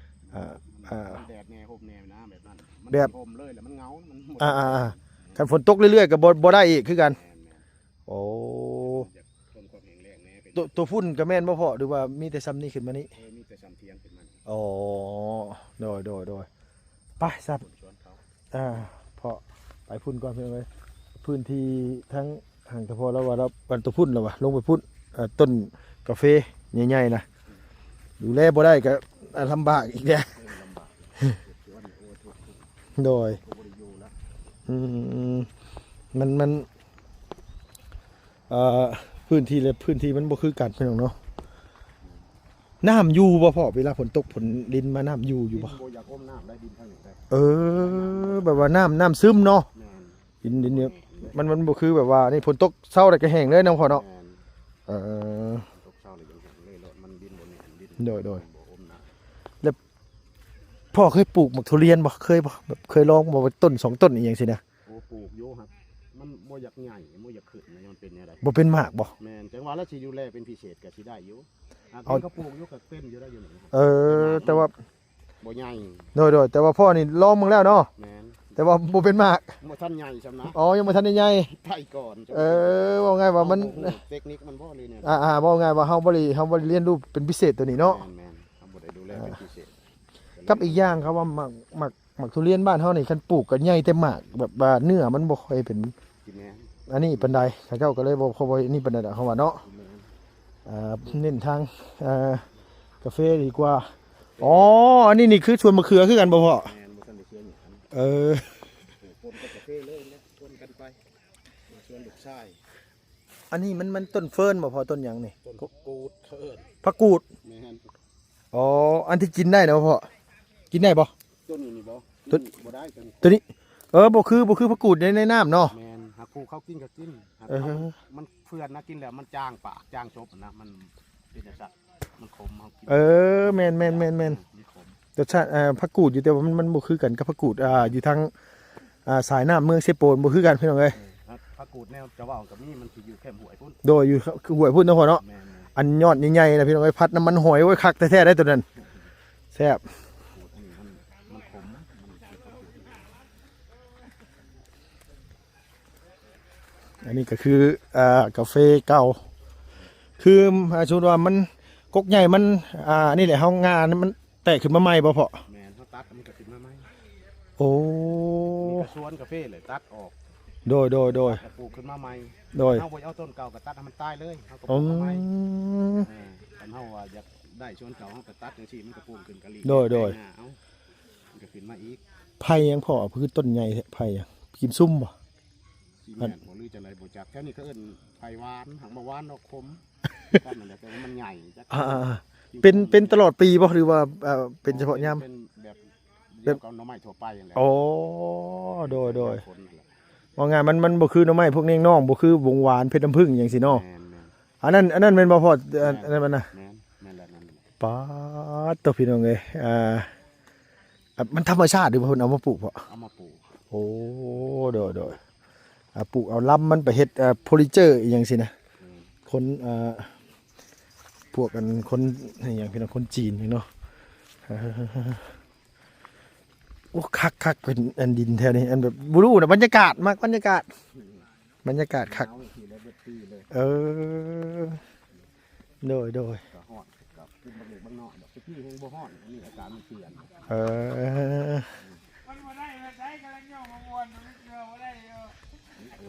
ອ່າ ອ່າ ແດດແດ່ ຮົ່ມແດ່ນະ ແບບນັ້ນ ມັນ ແບບ ຊິຮົ່ມເລີຍ ແລ້ວມັນເຫງົາ ມັນ ອ່າ ອ່າ ອ່າ ຄັນຝົນຕົກເລື້ອຍໆກໍບໍ່ ບໍ່ໄດ້ອີກຄືກັນ ແມ່ນ ແມ່ນ ໂອ້ ຢາກທົນຄວາມແຫ້ງແລ້ງແດ່ ໂຕ ໂຕພຸ້ນກໍແມ່ນບໍ່ພໍ່ ຫຼືວ່າມີແຕ່ຊ່ຳນີ້ຂຶ້ນມານີ້? ເອີ ມີແຕ່ຊ່ຳທຽງຂຶ້ນມານີ້ ອໍ ໂດຍ ໂດຍ ໂດຍ ໄປຊະ ອ່າ ເພາະໄປພຸ້ນກ່ອນ ເພື່ອນເອີຍ ພື້ນທີ່ທັງ ຫາງຕະພໍລາວວ່າລາວ ອັນໂຕພຸ້ນລາວວ່າ ລົງໄປພຸ້ນ ເອີ ຕົ້ນກາເຟໃຫຍ່ໆນະ ດູແລບໍ່ໄດ້ກໍ ອ່າ ລຳບາກອີກແລ້ວ ເອີ ລຳບາກ ໂດຍ ອືມ ມັນ ມັນ ເອີ ພື້ນທີ່ ແລະ ພື້ນທີ່ມັນບໍ່ຄືກັນ ພີ່ນ້ອງເນາະ ນ້ຳຢູ່ບໍ່ພໍ່? ເວລາຝົນຕົກຝົນລິນມາ ນ້ຳຢູ່ ຢູ່ບໍ່? ບໍ່ຢາກອົມນ້ຳໄດ້ ດິນທາງນີ້ໄດ້ ເອີ ແບບວ່ານ້ຳ ນ້ຳຊຶມເນາະ ແມ່ນ ດິນ ດິນນີ້ ມັນ ມັນບໍ່ຄືແບບວ່ານີ້ ຝົນຕົກເຊົ້າແລ້ວກໍແຫ້ງເລີຍເນາະພໍ່ເນາະ ແມ່ນ ເອີ ຝົນຕົກເຊົ້າແລ້ວຍັງແຫ້ງເລີຍ ມັນດິນບໍ່ແໜ້ນ ດິນ ໂດຍໆ ບໍ່ອົມນານ. ແລ້ວພໍ່ເຄີຍປູກໝາກທຸລຽນບໍ່? ເຄີຍບໍ່? ແບບເຄີຍລອງບໍ່? ວ່າຕົ້ນສອງຕົ້ນອີ່ຫຍັງຊີ້ນະ. ໂອ້ ປູກຢູ່ ຫາກມັນບໍ່ຢາກໃຫຍ່ ບໍ່ຢາກຂຶ້ນນະ ມັນເປັນແນວໃດ? ບໍ່ເປັນໝາກບໍ່? ແມ່ນ ຈັ່ງວ່າລະຊິດູແລເປັນພິເສດກໍຊິໄດ້ຢູ່. ຫາກເຂົາປູກຢູ່ກໍເປັນຢູ່ໄດ້ຢູ່ນີ້. ເອີ ແຕ່ວ່າບໍ່ໃຫຍ່. ໂດຍໆ ແຕ່ວ່າພໍ່ນີ້ລອງເບິ່ງແລ້ວເນາະ. ແມ່ນ ແຕ່ວ່າບໍ່ເປັນໝາກ ບໍ່ທັນໃຫຍ່ຊ່ຳນະ. ອໍ ຍັງບໍ່ທັນໄດ້ໃຫຍ່ ໄປກ່ອນ. ເອີ ເວົ້າງ່າຍວ່າມັນ ເຮົາບໍ່ຮູ້ເຕັກນິກມັນບໍ່ ຫຼືແນວໃດ. ອ່າໆ ເວົ້າງ່າຍວ່າເຮົາບໍ່ໄດ້ ເຮົາບໍ່ໄດ້ຮຽນຮູ້ເປັນພິເສດໂຕນີ້ເນາະ. ແມ່ນໆ ເຮົາບໍ່ໄດ້ດູແລເປັນພິເສດ. ກັບອີກຢ່າງເຂົາວ່າໝາກ ໝາກ ໝາກທຸລຽນບ້ານເຮົານີ້ ຄັນປູກກໍໃຫຍ່ແຕ່ໝາກ ແບບວ່າເນື້ອມັນບໍ່ຄ່ອຍເປັນ ກິນແມ່ນ ອັນນີ້ປານໃດ. ເຂົາເຈົ້າກໍເລີຍບໍ່ຄ່ອຍນີ້ປານໃດດອກ ເຮົາວ່າເນາະ. ແມ່ນ ເອີ ເນັ້ນທາງ ເອີ ກາເຟດີກວ່າ. ອໍ ອັນນີ້ນີ້ຄືສວນມະເຂືອຄືກັນບໍ່ພໍ່? ແມ່ນ ບໍ່ທັນໄດ້ເຂືອຫຍັງ. ເອີ ປູກປົນກັບກາເຟເລີຍ ປົນກັນໄປ ມາສວນລູກຊາຍ. ອັນນີ້ມັນ ມັນຕົ້ນເຟີນບໍ່ພໍ່? ຕົ້ນຫຍັງນີ້? ຕົ້ນຜັກກູດເຂົາເອີ້ນ. ຜັກກູດ? ແມ່ນ. ອໍ ອັນທີ່ກິນໄດ້ນະພໍ່? ກິນໄດ້ບໍ່? ຕົ້ນນີ້ບໍ່? ຕົ້ນນີ້ບໍ່ໄດ້ ຕົ້ນນີ້ ໂຕນີ້ ເອີ ບໍ່ຄື ບໍ່ຄືຜັກກູດໃນ ໃນນ້ຳເນາະ. ແມ່ນ ຫາກຜູ້ເຂົາກິນກໍກິນ ຫາກ ເອີ ເຂົາ ມັນເຟື່ອນນະ ກິນແລ້ວມັນຈາງປາກ ຈາງສົບນະ ມັນເປັນຈັ່ງຊັ້ນ ມັນຂົມ ເຮົາກິນ. ເອີ ແມ່ນໆໆໆ ມັນຂົມ. ລົດຊາດ ເອີ ຜັກກູດຢູ່ ແຕ່ວ່າມັນ ມັນບໍ່ຄືກັນກັບຜັກກູດ ອ່າ ຢູ່ທາງ ອ່າ ສາຍນ້ຳເມືອງເຊໂປນ ບໍ່ຄືກັນພີ່ນ້ອງເອີຍ. ເອີ ຜັກ ຜັກກູດແນວຈະເວົ້າກໍມີ ມັນຊິຢູ່ແຄມຫ້ວຍພຸ້ນ. ໂດຍ ຢູ່ຫ້ວຍພຸ້ນເນາະພໍ່ເນາະ. ແມ່ນໆ ອັນຍອດໃຫຍ່ໆນະພີ່ນ້ອງເອີຍ ຜັດນ້ຳມັນຫອຍ ໂອ້ຍ ຄັກແທ້ໆ ໄດ໋ໂຕນັ້ນ ແຊບ. ອັນນີ້ມັນ ມັນຂົມ ມັນ ອັນນີ້ກໍຄື ອ່າ ກາເຟເກົ່າ ຄື ອ່າ ສົມມຸດວ່າມັນ ກົກໃຫຍ່ມັນ ອ່າ ອັນນີ້ແຫຼະ ເຮົາ ງ່າມັນແຕກຂຶ້ນມາໃໝ່ບໍ່ພໍ່? ແມ່ນ ເຮົາຕັດມັນກໍຂຶ້ນມາໃໝ່. ໂອ້ ນີ້ກໍສວນກາເຟເລີຍ ຕັດອອກ. ໂດຍໆໆ ຕັດແລ້ວປູກຂຶ້ນມາໃໝ່. ໂດຍ ເຮົາບໍ່ເອົາຕົ້ນເກົ່າກໍຕັດໃຫ້ມັນຕາຍເລີຍ ເຮົາກໍປູກມາໃໝ່. ອືມ ເອີ ຄັນເຮົາວ່າຢາກໄດ້ສວນເກົ່າ ເຮົາກໍຕັດຈັ່ງຊີ້ ມັນກໍປູກຂຶ້ນກະລີ້. ໂດຍໆ ແຕກງ່າເອົາ ມັນກໍຂຶ້ນມາອີກ. ໄຜ່ຫຍັງພໍ່? ຄືຕົ້ນໃຫຍ່ແທ້ ໄຜ່ຫຍັງ? ກິມຊຸມບໍ່? ຊິແມ່ນບໍ່ ຫຼືຈັ່ງໃດບໍ່ຈັກ. ແຖວນີ້ເຂົາເອີ້ນໄຜ່ຫວານ ຫາກໝາກຫວານດອກຂົມກັນນັ້ນແຫຼະ ແຕ່ວ່າມັນໃຫຍ່ຈັກ. ອ່າໆໆ ເປັນ ເປັນຕະຫຼອດປີບໍ່ ຫຼືວ່າ ເອີ ເປັນສະເພາະຍາມ? ເປັນແບບດຽວກັບໜໍ່ໄມ້ທົ່ວໄປຫັ້ນແຫຼະ. ອໍ ໂດຍໆ ຍາມຝົນຫັ້ນແຫຼະ. ເວົ້າງ່າຍມັນ ມັນບໍ່ຄືໜໍ່ໄມ້ພວກນຽງນອງ ບໍ່ຄືບົງຫວານ ເພັດນ້ຳຜຶ້ງຫຍັງຊີ້ເນາະ. ແມ່ນໆ ອັນນັ້ນ ອັນນັ້ນແມ່ນບໍ່ພໍ່? ເອີ ອັນນັ້ນມັນນະ ແມ່ນ ແມ່ນແລ້ວ ນັ້ນແຫຼະ. ປາດໂຕ ພີ່ນ້ອງເອີຍ ອ່າ ອ່ະ ມັນທຳມະຊາດຫຼືວ່າເພິ່ນເອົາມາປູກພໍ່? ເອົາມາປູກ. ໂອ້ ໂດຍໆ ອ່າ ປູກເອົາລຳມັນໄປເຮັດ ເອີ ເຟີນິເຈີອີ່ຫຍັງຊີ້ນະ. ອືມ ຄົນ ເອີ ພວກອັນຄົນອີ່ຫຍັງ ພີ່ນ້ອງ ຄົນຈີນນີ້ເນາະ. ເອີ ໂອ້ ຄັກໆ ເປັນອັນດິນແຖວນີ້ ອັນແບບ ບໍ່ຮູ້ນະ ບັນຍາກາດ ມັກບັນຍາກາດ ບັນຍາກາດຄັກ. ໜາວຈັ່ງຊີ້ແຫຼະ ເບິດປີເລີຍ. ເອີ ໂດຍໆ ກໍຮ້ອນ ກໍຂຶ້ນບັກເລັກບັກນ້ອຍດອກ. ແຕ່ກີ້ແຮງບໍ່ຮ້ອນ ອັນນີ້ອາກາດມັນປ່ຽນ. ເອີ ມັນບໍ່ໄດ້ແບບໃດ ກຳລັງຍ່ອງມາມ່ວນ ມັນເກືອບໍ່ໄດ້ຢູ່.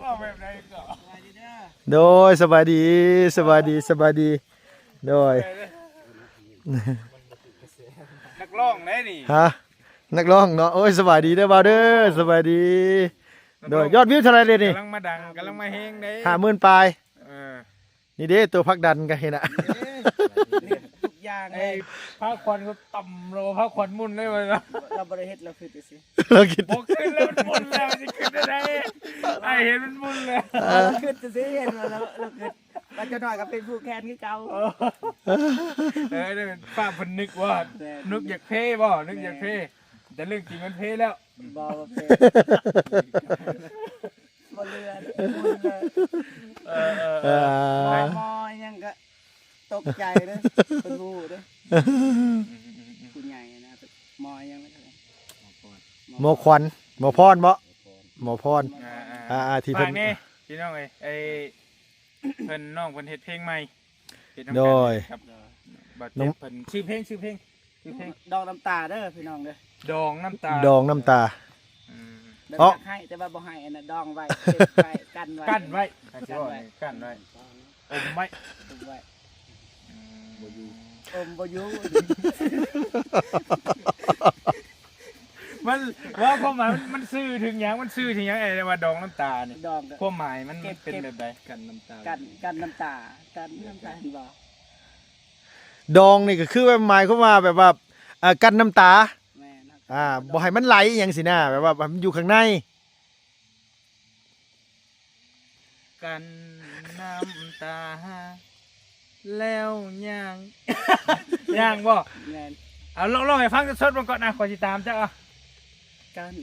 ເວົ້າແບບໃດກໍ ໂດຍ ສະບາຍດີ ສະບາຍດີ ສະບາຍດີ. ໂດຍ ນັກຮ້ອງເດ້ນີ້ ຮະ? ນັກຮ້ອງເນາະ. ໂອ້ຍ ສະບາຍດີເດີບ່າວເດີ ສະບາຍດີ. ໂດຍ ຍອດວິວເທົ່າໃດເດນີ້? ກຳລັງມາດັງ ກຳລັງມາແຮງເດ້ ຫ້າໝື່ນປາຍ. ເອີ ນີ້ເດ້ ຕົວຜັກດັນກໍເຫັນນະ ເຮັດທຸກຢ່າງເລີຍ. ພາຂວັນກໍຕ່ຳ ລາວພາຂວັນໝຸ່ນເລີຍວ່າ ລາວບໍ່ໄດ້ເຮັດ ລາວຄິດຊື່ໆ. ລາວຄິດ ບໍ່ຂຶ້ນແລ້ວ ມັນໝຸນແລ້ວ ຊິຂຶ້ນໄດ້ໃດ? ອ້າຍເຫັນມັນໝຸນແລ້ວ ລາວຄິດຊື່ໆ ເຫັນວ່າລາວ ລາວຄິດ ວ່າຈັກໜ້ອຍກໍເປັນຜູ້ແຂ່ງຄືເກົ່າ. ເອີ ນີ້ເປັນພາບເພິ່ນນຶກວ່າ ແມ່ນ ນຶກຢາກເພບໍ່? ນຶກຢາກເພ ແມ່ນ ແຕ່ເລື່ອງຈິງມັນເພແລ້ວ. ບໍ່ ບໍ່ເພ ບໍ່ເຫຼືອ ໝຸ່ນເລີຍ. ເອີໆໆ ໝໍ ໝໍຫຍັງກະຕົກໃຈເດີ້ ເພິ່ນຮູ້ເດີ້ ຜູ້ໃຫຍ່ນະ. ໝໍຫຍັງນະ? ໝໍຂວັນ ໝໍພອນບໍ? ໝໍພອນ ອ່າໆ ທີ່ເພິ່ນ ຝາກແດ່ພີ່ນ້ອງເອີຍ ໄອ້ ເພິ່ນ ນ້ອງເພິ່ນເຮັດເພງໃໝ່ ເຮັດນຳກັນ ໂດຍ ກັບ ເອີ ບາດເຈັບເພິ່ນ ຊື່ເພງ ຊື່ເພງ ຊື່ເພງ ດອງນ້ຳຕາເດີ້ພີ່ນ້ອງເດີ້ ດອງນ້ຳຕາ ດອງນ້ຳຕາ. ອືມ ແບບ ເອີ ຢາກໃຫ້ແຕ່ວ່າບໍ່ໃຫ້ ອັນນັ້ນດອງໄວ້ ເກັບໄວ້ ກັນໄວ້ ກັນໄວ້ ກັນໄວ້ ອົມໄວ້ ອົມໄວ້ ອືມ ບໍ່ຢູ່ ອົມບໍ່ຢູ່. ມັນ ວ່າຄວາມໝາຍມັນ ມັນສື່ເຖິງຫຍັງ? ມັນສື່ເຖິງຫຍັງ ໄອ້ວ່າດອງນ້ຳຕານີ້? ດອງກໍ ຄວາມໝາຍມັນ ເກັບ ເປັນແບບໃດ? ກັນນ້ຳຕາ ກັນ ກັນນ້ຳຕາ ກັນນ້ຳຕາ ເຫັນບໍ່? ດອງນີ້ກໍຄືແບບໝາຍຄວາມວ່າແບບວ່າ ເອີ ກັ້ນນ້ຳຕາ ແມ່ນ ອ່າ ບໍ່ໃຫ້ມັນໄຫຼອີ່ຫຍັງຊີ້ນະ ແບບວ່າໃຫ້ມັນຢູ່ຂ້າງໃນ ກັ້ນນ້ຳຕາ ແລ້ວຍ່າງ ຍ່າງບໍ່? ແມ່ນ. ເອົາ ລອງ ລອງໃຫ້ຟັງສົດໆເບິ່ງກ່ອນນະ ຂ້ອຍຊິຕາມເຈົ້າ. ເອົາ ກັນ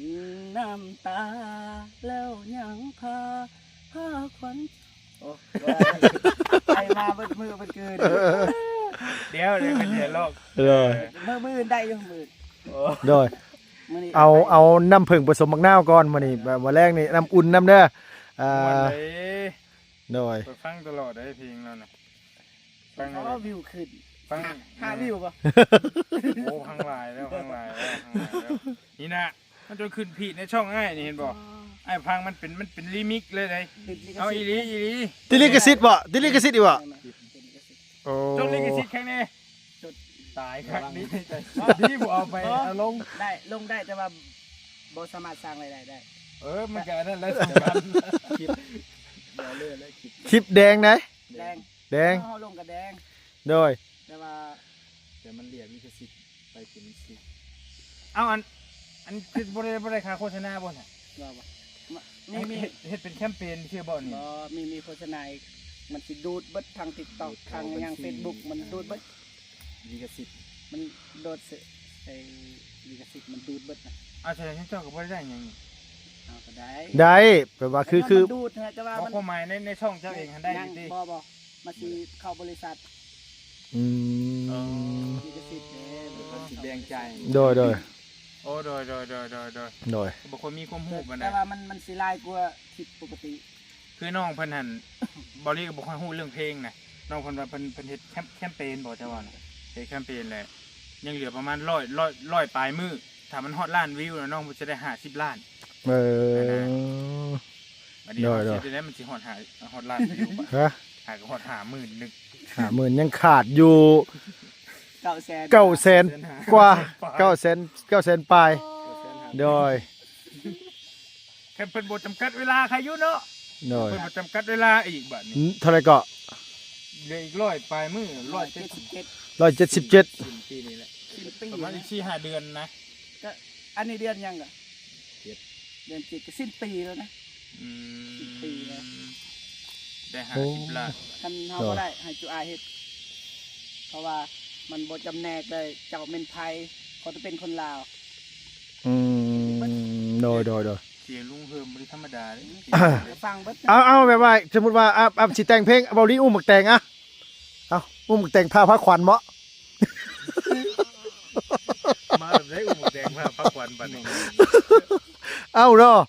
ນ້ຳຕາແລ້ວຍັງພາ ພາຂວັນ ໂອ້ ບໍ່ໄດ້ ໄອມາເບິດມື້ເບິດຄືນ ດຽວ ດຽວເພິ່ນຊິລອກ ໂດຍ ມື້ ມື້ອື່ນໄດ້ຢູ່ ມື້ອື່ນ ໂດຍ ມື້ນີ້ ເອົາ ເອົານ້ຳເຜິ້ງປະສົມບັກນາວກ່ອນມື້ນີ້ ແບບວ່າແລງນີ້ນ້ຳອຸ່ນນຳເດີ ອ່າ ມ່ວນເດ້ ໂດຍ ຂ້ອຍຟັງຕະຫຼອດເດ້ເພງລາວນະ ຟັງ ເພາະວ່າວິວຂຶ້ນ ຟັງ ຫ້າ ເອີ ວິວບໍ່? ໂອ້ ຟັງຫຼາຍແລ້ວ ຟັງຫຼາຍແລ້ວ ຟັງຫຼາຍແລ້ວ ນີ້ນະ ມັນຈົນຂຶ້ນພີດໃນຊ່ອງອ້າຍນີ້ ເຫັນບໍ່? ອໍ ອ້າຍຟັງມັນເປັນ ມັນເປັນລີມິກເລີຍເດ້ ຕິດລິຂສິດ ເອົາອີ່ຫຼີ ອີ່ຫຼີ ຕິດລິຂສິດບໍ່? ຕິດລິຂສິດອີກບໍ່? ແມ່ນໆ ໂອ້ ຈົດລິຂສິດແຂງແນ່ ຈົດ ຕາຍຄັກນີ້ ດີບໍ່ເອົາໄປ ອໍ ເອົາລົງ ໄດ້ ລົງໄດ້ ແຕ່ວ່າບໍ່ສາມາດສ້າງລາຍໄດ້ໄດ້ ເອີ ມັນກະອັນນັ້ນແຫຼະ ສຳຄັນ ຄລິບ ຄລິບແດງໃດ ແດງ ແດງ ເຮົາລົງກະແດງ ໂດຍ ແຕ່ວ່າ ແຕ່ມັນລຽກລິຂສິດໄປເປັນຊິ ເອົາ ອັນ ອັນ ຄືບໍ່ໄດ້ ບໍ່ໄດ້ຄ່າໂຄສະນາບໍ່ນະ? ບໍ່ ບໍ່ ມີ ມີ ເຮັດ ເຮັດເປັນແຄມເປນຊື່ບໍ່ນີ້? ບໍ່ ມີ ມີໂຄສະນາອີກ ມັນຊິດູດເບິດທາງຕິກຕັອກ ທາງຫຍັງ ເຟສບຸກ ມັນດູດເບິດ ລິຂະສິດ ມັນໂດດເສ ໄອ້ລິຂະສິດມັນດູດເບິດນະ ອາ ສະແດງວ່າເຈົ້າກໍບໍ່ໄດ້ໄດ້ຫຍັງນີ້ ເຮົາກໍໄດ້ ໄດ້ ແບບວ່າຄື ຄື ມັນດູດນະ ແຕ່ວ່າ ບໍ່ ມັນ ຄວາມໝາຍໃນ ໃນຊ່ອງເຈົ້າເອງຫັ້ນໄດ້ຢູ່ຕິ ບໍ່ ບໍ່ ມັນຊິເຂົ້າບໍລິສັດ ອືມ ເອີ ລິຂະສິດເດ້ ເອີ ເຂົາຊິແບ່ງຈ່າຍ ໂດຍ ໂດຍ ໂອ້ ໂດຍ ໂດຍ ໂດຍ ໂດຍ ໂດຍ ໂດຍ ບໍ່ຄ່ອຍມີຄວາມຮູ້ປານໃດ ແຕ່ວ່າມັນ ມັນຊິຫຼາຍກວ່າຄລິບປົກກະຕິ ຄືນ້ອງເພິ່ນຫັ້ນ ເບົາລີກໍບໍ່ຄ່ອຍຮູ້ເລື່ອງເພງນະ ນ້ອງເພິ່ນວ່າເພິ່ນ ເພິ່ນເຮັດແຄມ ແຄມເປນບໍ່ ເຈົ້າວ່ານະ ເຮັດແຄມເປນແຫຼະ ຍັງເຫຼືອປະມານຮ້ອຍ ຮ້ອຍ ຮ້ອຍປາຍມື້ ຖ້າມັນຮອດລ້ານວິວແລ້ວ ນ້ອງເພິ່ນຈະໄດ້ຫ້າສິບລ້ານ ເອີ ອັນນັ້ນ ບັດນີ້ ໂດຍ ເຮົາ ໂດຍ ຊິໄດ້ ມັນຊິຮອດຫ້າ ຮອດລ້ານວິວບາດ ຮະ ຫາກໍຮອດຫ້າໝື່ນໜຶ່ງ ຫ້າໝື່ນ ຍັງຂາດຢູ່ ເກົ້າແສນ ເກົ້າແສນກວ່າ ເກົ້າແສນ ເກົ້າແສນປາຍ ໂດຍ ຄັນເພິ່ນບໍ່ຈຳກັດເວລາໃຄຢູ່ເນາະ ໂດຍ ເພິ່ນບໍ່ຈຳກັດເວລາອີກບາດນີ້ ເທົ່າໃດເກາະ? ເຫຼືອອີກຮ້ອຍປາຍມື້ ຮ້ອຍເຈັດສິບເຈັດ ຮ້ອຍເຈັດສິບເຈັດ ສິ້ນປີນີ້ແຫຼະ ສິ້ນປີ ປະມານອີກສີ່ຫ້າເດືອນນະ ກະອັນນີ້ເດືອນຫຍັງກະ? ເຈັດ ເດືອນເຈັດກະສິ້ນປີແລ້ວນະ ອືມ ສິ້ນປີແລ້ວ ໄດ້ຫ້າສິບລ້ານ ຄັນເຮົາບໍ່ໄດ້ໃຫ້ຈຸອາຍເຮັດ ເພາະວ່າມັນບໍ່ຈຳແນກເລີຍ ເຈົ້າແມ່ນໃຜ ຂໍແຕ່ເປັນຄົນລາວ ອືມ ໂດຍ ໂດຍ ໂດຍ ສຽງລຸງເຮີມບໍ່ໄດ້ທຳມະດາເດ້ ຟັງເບິດ ເອົາ ເອົາ ແບບວ່າ ສົມມຸດວ່າ ອາ ອາ ຊິແຕ່ງເພງ ເບົາລີອຸ້ມບັກແຕງ ອະ ເອົາ ອຸ້ມບັກແຕງພາ ພາຂວັນເນາະ ມາແບບໃດອຸ້ມບັກແຕງພາ ພາຂວັນບັດນີ້ ເອົາເນາະ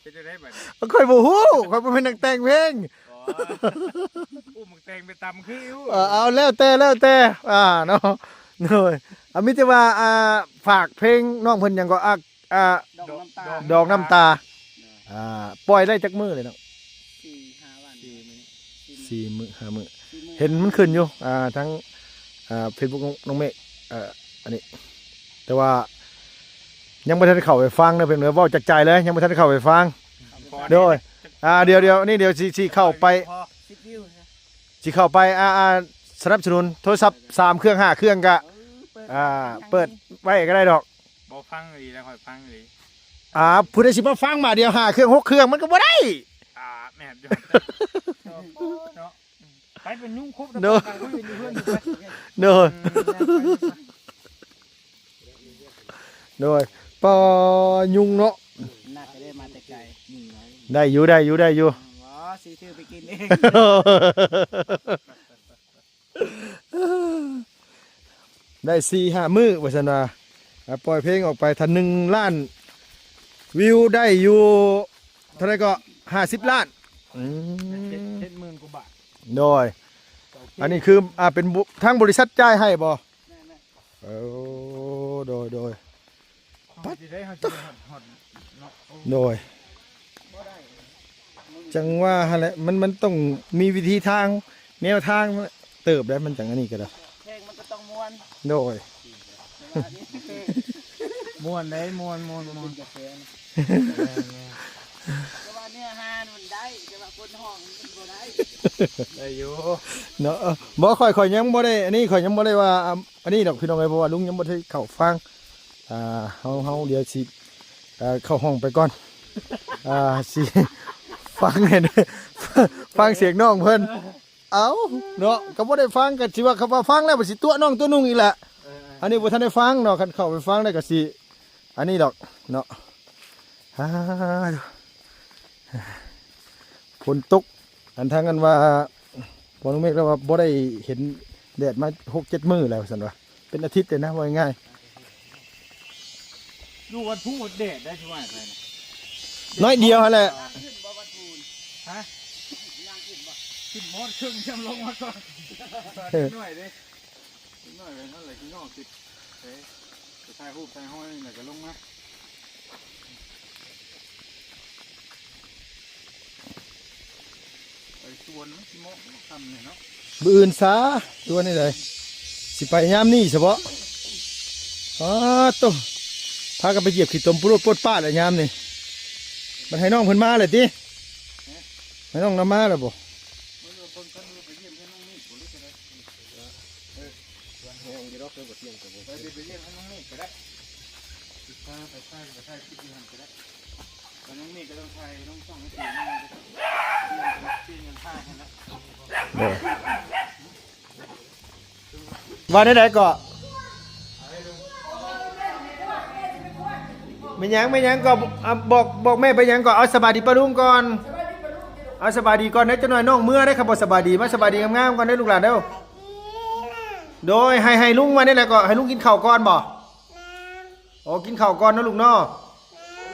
ເປັນຈັ່ງໃດບັດນີ້? ຂ້ອຍບໍ່ຮູ້ ຂ້ອຍບໍ່ແມ່ນນັກແຕ່ງເພງ ອໍ ອຸ້ມບັກແຕງໄປຕຳຄືຢູ່ ເອີ ເອົາ ແລ້ວແຕ່ ແລ້ວແຕ່ ອ່າ ເນາະ ໂດຍ ອ່າ ມີແຕ່ວ່າ ອ່າ ຝາກເພງນ້ອງເພິ່ນຫຍັງກໍ ອ່າ ອ່າ ດອກນ້ຳຕາ ດອກນ້ຳຕາ ອ່າ ປ່ອຍໄດ້ຈັກມື້ເລີຍເນາະ? ສີ່ຫ້າວັນ ສີ່ມື້ ສີ່ມື້ ຫ້າມື້ ສີ່ມື້ ເຫັນມັນຂຶ້ນຢູ່ ອ່າ ທາງ ອ່າ ເຟສບຸກນ້ອງ ນ້ອງເມກ ອ່າ ອັນນີ້ ແຕ່ວ່າຍັງບໍ່ທັນໄດ້ເຂົ້າໄປຟັງເດີ ເພິ່ນເວົ້າຈາກໃຈເລີຍ ຍັງບໍ່ທັນໄດ້ເຂົ້າໄປຟັງ ໂດຍ ອ່າ ດຽວ ດຽວ ນີ້ ດຽວຊິ ຊິເຂົ້າໄປ ສິບວິວ ຊິເຂົ້າໄປ ອ່າ ອ່າ ສະໜັບສະໜູນໂທລະສັບສາມເຄື່ອງ ຫ້າເຄື່ອງກະ ເອີ ເປີດ ອ່າ ເປີດໄວ້ກໍໄດ້ດອກ ບໍ່ຟັງອີ່ຫຼີແລ້ວ ຂ້ອຍຟັງອີ່ຫຼີ ອ່າ ຜູ້ໃດຊິມາຟັງບາດດຽວ ຫ້າເຄື່ອງ ຫົກເຄື່ອງ ມັນກໍບໍ່ໄດ້ ອ່າ ແມ່ນຢູ່ ເນາະ ໄປເປັນຍຸງຄົບ ໂດຍ ເຮືອນຢູ່ເຮືອນຢູ່ໄປ ໂດຍ ອືມ ໂດຍ ປາຍຸງເນາະ ໜັກເດ້ ມາແຕ່ໄກ ໄດ້ຢູ່ ໄດ້ຢູ່ ໄດ້ຢູ່ ອໍ ຊິຖືໄປກິນເອງ ໄດ້ສີ່ຫ້າມື້ວ່າຊັ້ນວ່າ ອ່າ ປ່ອຍເພງອອກໄປ ຖ້າໜຶ່ງລ້ານວິວໄດ້ຢູ່ເທົ່າໃດເກາະ? ຫ້າສິບລ້ານ ອືມ ເຈັດ ເຈັດໝື່ນກວ່າບາດ ໂດຍ ໂອເຄ ອັນນີ້ຄື ອ່າ ເປັນ ທາງບໍລິສັດຈ່າຍໃຫ້ບໍ່? ແມ່ນໆ ເອີ ໂດຍ ໂດຍ ເຮົາຊິໄດ້ ເຮົາຊິໄດ້ຮອດ ຮອດເນາະ ໂດຍ ບໍ່ໄດ້ ຈັ່ງວ່າຫັ້ນແຫຼະ ມັນ ມັນຕ້ອງມີວິທີທາງ ແນວທາງເຕີບໄດ໋ ມັນຈັ່ງອັນນີ້ກໍໄດ້ ເພງມັນກໍຕ້ອງມ່ວນ ໂດຍ ມ່ວນເດ້ ມ່ວນ ມ່ວນ ມ່ວນ ແມ່ນໆ ແຕ່ວ່າເນື້ອຫາມັນໄດ້ ແຕ່ວ່າຄົນຮ້ອງມັນບໍ່ໄດ້ ໄດ້ຢູ່ເນາະ ບໍ່ ຂ້ອຍ ຂ້ອຍຍັງບໍ່ໄດ້ ອັນນີ້ ຂ້ອຍຍັງບໍ່ໄດ້ວ່າ ອັນນີ້ດອກ ພີ່ນ້ອງເອີຍ ເພາະວ່າລຸງຍັງບໍ່ໄດ້ເຂົ້າຟັງ ອ່າ ເຮົາ ເຮົາດຽວຊິ ອ່າ ເຂົ້າຫ້ອງໄປກ່ອນ ອ່າ ຊິຟັງໃຫ້ ຟັງສຽງນ້ອງເພິ່ນ ເອົາເນາະ ກໍບໍ່ໄດ້ຟັງ ກໍຊິວ່າ ຄັນວ່າຟັງແລ້ວ ມັນຊິຕົວະນ້ອງຕົວະນຸ່ງອີກແຫຼະ. ເອີໆ ອັນນີ້ບໍ່ທັນໄດ້ຟັງເນາະ ຄັນເຂົ້າໄປຟັງແລ້ວກໍຊິ ອັນນີ້ດອກເນາະ. ອາ ຝົນຕົກ ອັນທາງອັນວ່າ ພໍ່ນ້ອງເມກລາວວ່າບໍ່ໄດ້ເຫັນແດດມາຫົກເຈັດມື້ແລ້ວ ວ່າຊັ້ນວ່າ ເປັນອາທິດເລີຍນະ ເວົ້າງ່າຍໆ. ຢູ່ວັດພູວັດແດດໄດ້ ຊິວ່າໄປນະ ໜ້ອຍດຽວຫັ້ນແຫຼະ. ຮະ? ຂຶ້ນມອດເຄິ່ງ ຈຳລົງມາກ່ອນ ເອີ ໜ້ອຍເດ້ ໜ້ອຍໄປນັ້ນແຫຼະ ຊິນອກ ຊິ ເອີ ໄປຖ່າຍຮູບຖ່າຍຮອຍນີ້ແຫຼະ ກໍລົງມາ. ໄປສວນມັນຊິເໝາະຄ່ຳນີ້ເນາະ ມື້ອື່ນຊາ ສວນນີ້ໃດ ຊິໄປຍາມນີ້ຊະເບາະ. ອ້າໂຕ ພາກັນໄປຢຽບຂີ້ຕົມໂປດໂປດປາດແລ້ວຍາມນີ້. ມັນໃຫ້ນ້ອງເພິ່ນມາແລ້ວຕິ? ຮະ? ໃຫ້ນ້ອງນຳມາແລ້ວບໍ່? ເບິ່ງເບິ່ງຄັນວ່າໄປຢ້ຽມເຮືອນນ້ອງມີດບໍ່ ຫຼື ຈັ່ງໃດ? ເອີ ເອີ ສວນແຫ້ງຢູ່ດອກ ເອີ ບໍ່ທ່ຽງກໍບໍ່ ໄປ ໄປຢ້ຽມເຮືອນນ້ອງມີດກໍໄດ້ ຊິພາໄປຖ່າຍ ໄປຖ່າຍຄລິບຢູ່ຫັ້ນກໍໄດ້. ເອີ ວ່າແນວໃດເກາະ? ແມ່ນຫຍັງ ແມ່ນຫຍັງເກາະ? ອ່າ ບອກ ບອກແມ່ໄປຫຍັງເກາະ? ເອົາສະບາຍດີປ້າລຸງກ່ອນ ເອົາສະບາຍດີກ່ອນເດີ. ຈັກໜ້ອຍນ້ອງເມືອເດ້ ຄັນບໍ່ສະບາຍດີ ມາສະບາຍດີງາມໆກ່ອນເດີລູກຫຼານເດີ. ໂດຍ ໃຫ້ ໃຫ້ລຸງວ່າແນວໃດເກາະ? ໃຫ້ລຸງກິນເຂົ້າກ່ອນບໍ່? ແມ່ນ ໂອ້ ກິນເຂົ້າກ່ອນເນາະລູກເນາະ. ແ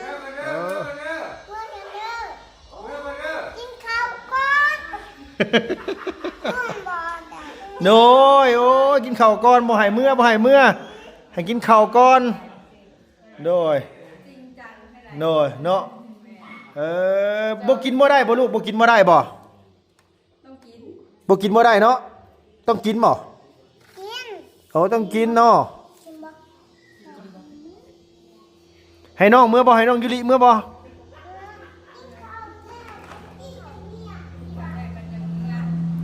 ມ່ນ ເອີ ກິນເຂົ້າກ່ອນ ໂດຍ ໂອ້ຍ ກິນເຂົ້າກ່ອນ ບໍ່ໃຫ້ເມືອ ບໍ່ໃຫ້ເມືອ ໃຫ້ກິນເຂົ້າກ່ອນ. ໂດຍ ໂດຍ ເນາະ ເອີ ບໍ່ກິນບໍ່ໄດ້ບໍ່ລູກ ບໍ່ກິນບໍ່ໄດ້ບໍ່? ຕ້ອງກິນ ບໍ່ກິນບໍ່ໄດ້ເນາະ ຕ້ອງກິນບໍ່? ກິນ ໂອ້ ຕ້ອງກິນເນາະ. ກິນບໍ່? ໃຫ້ນ້ອງເມືອບໍ່? ໃຫ້ນ້ອງຢູລິເມືອບໍ່?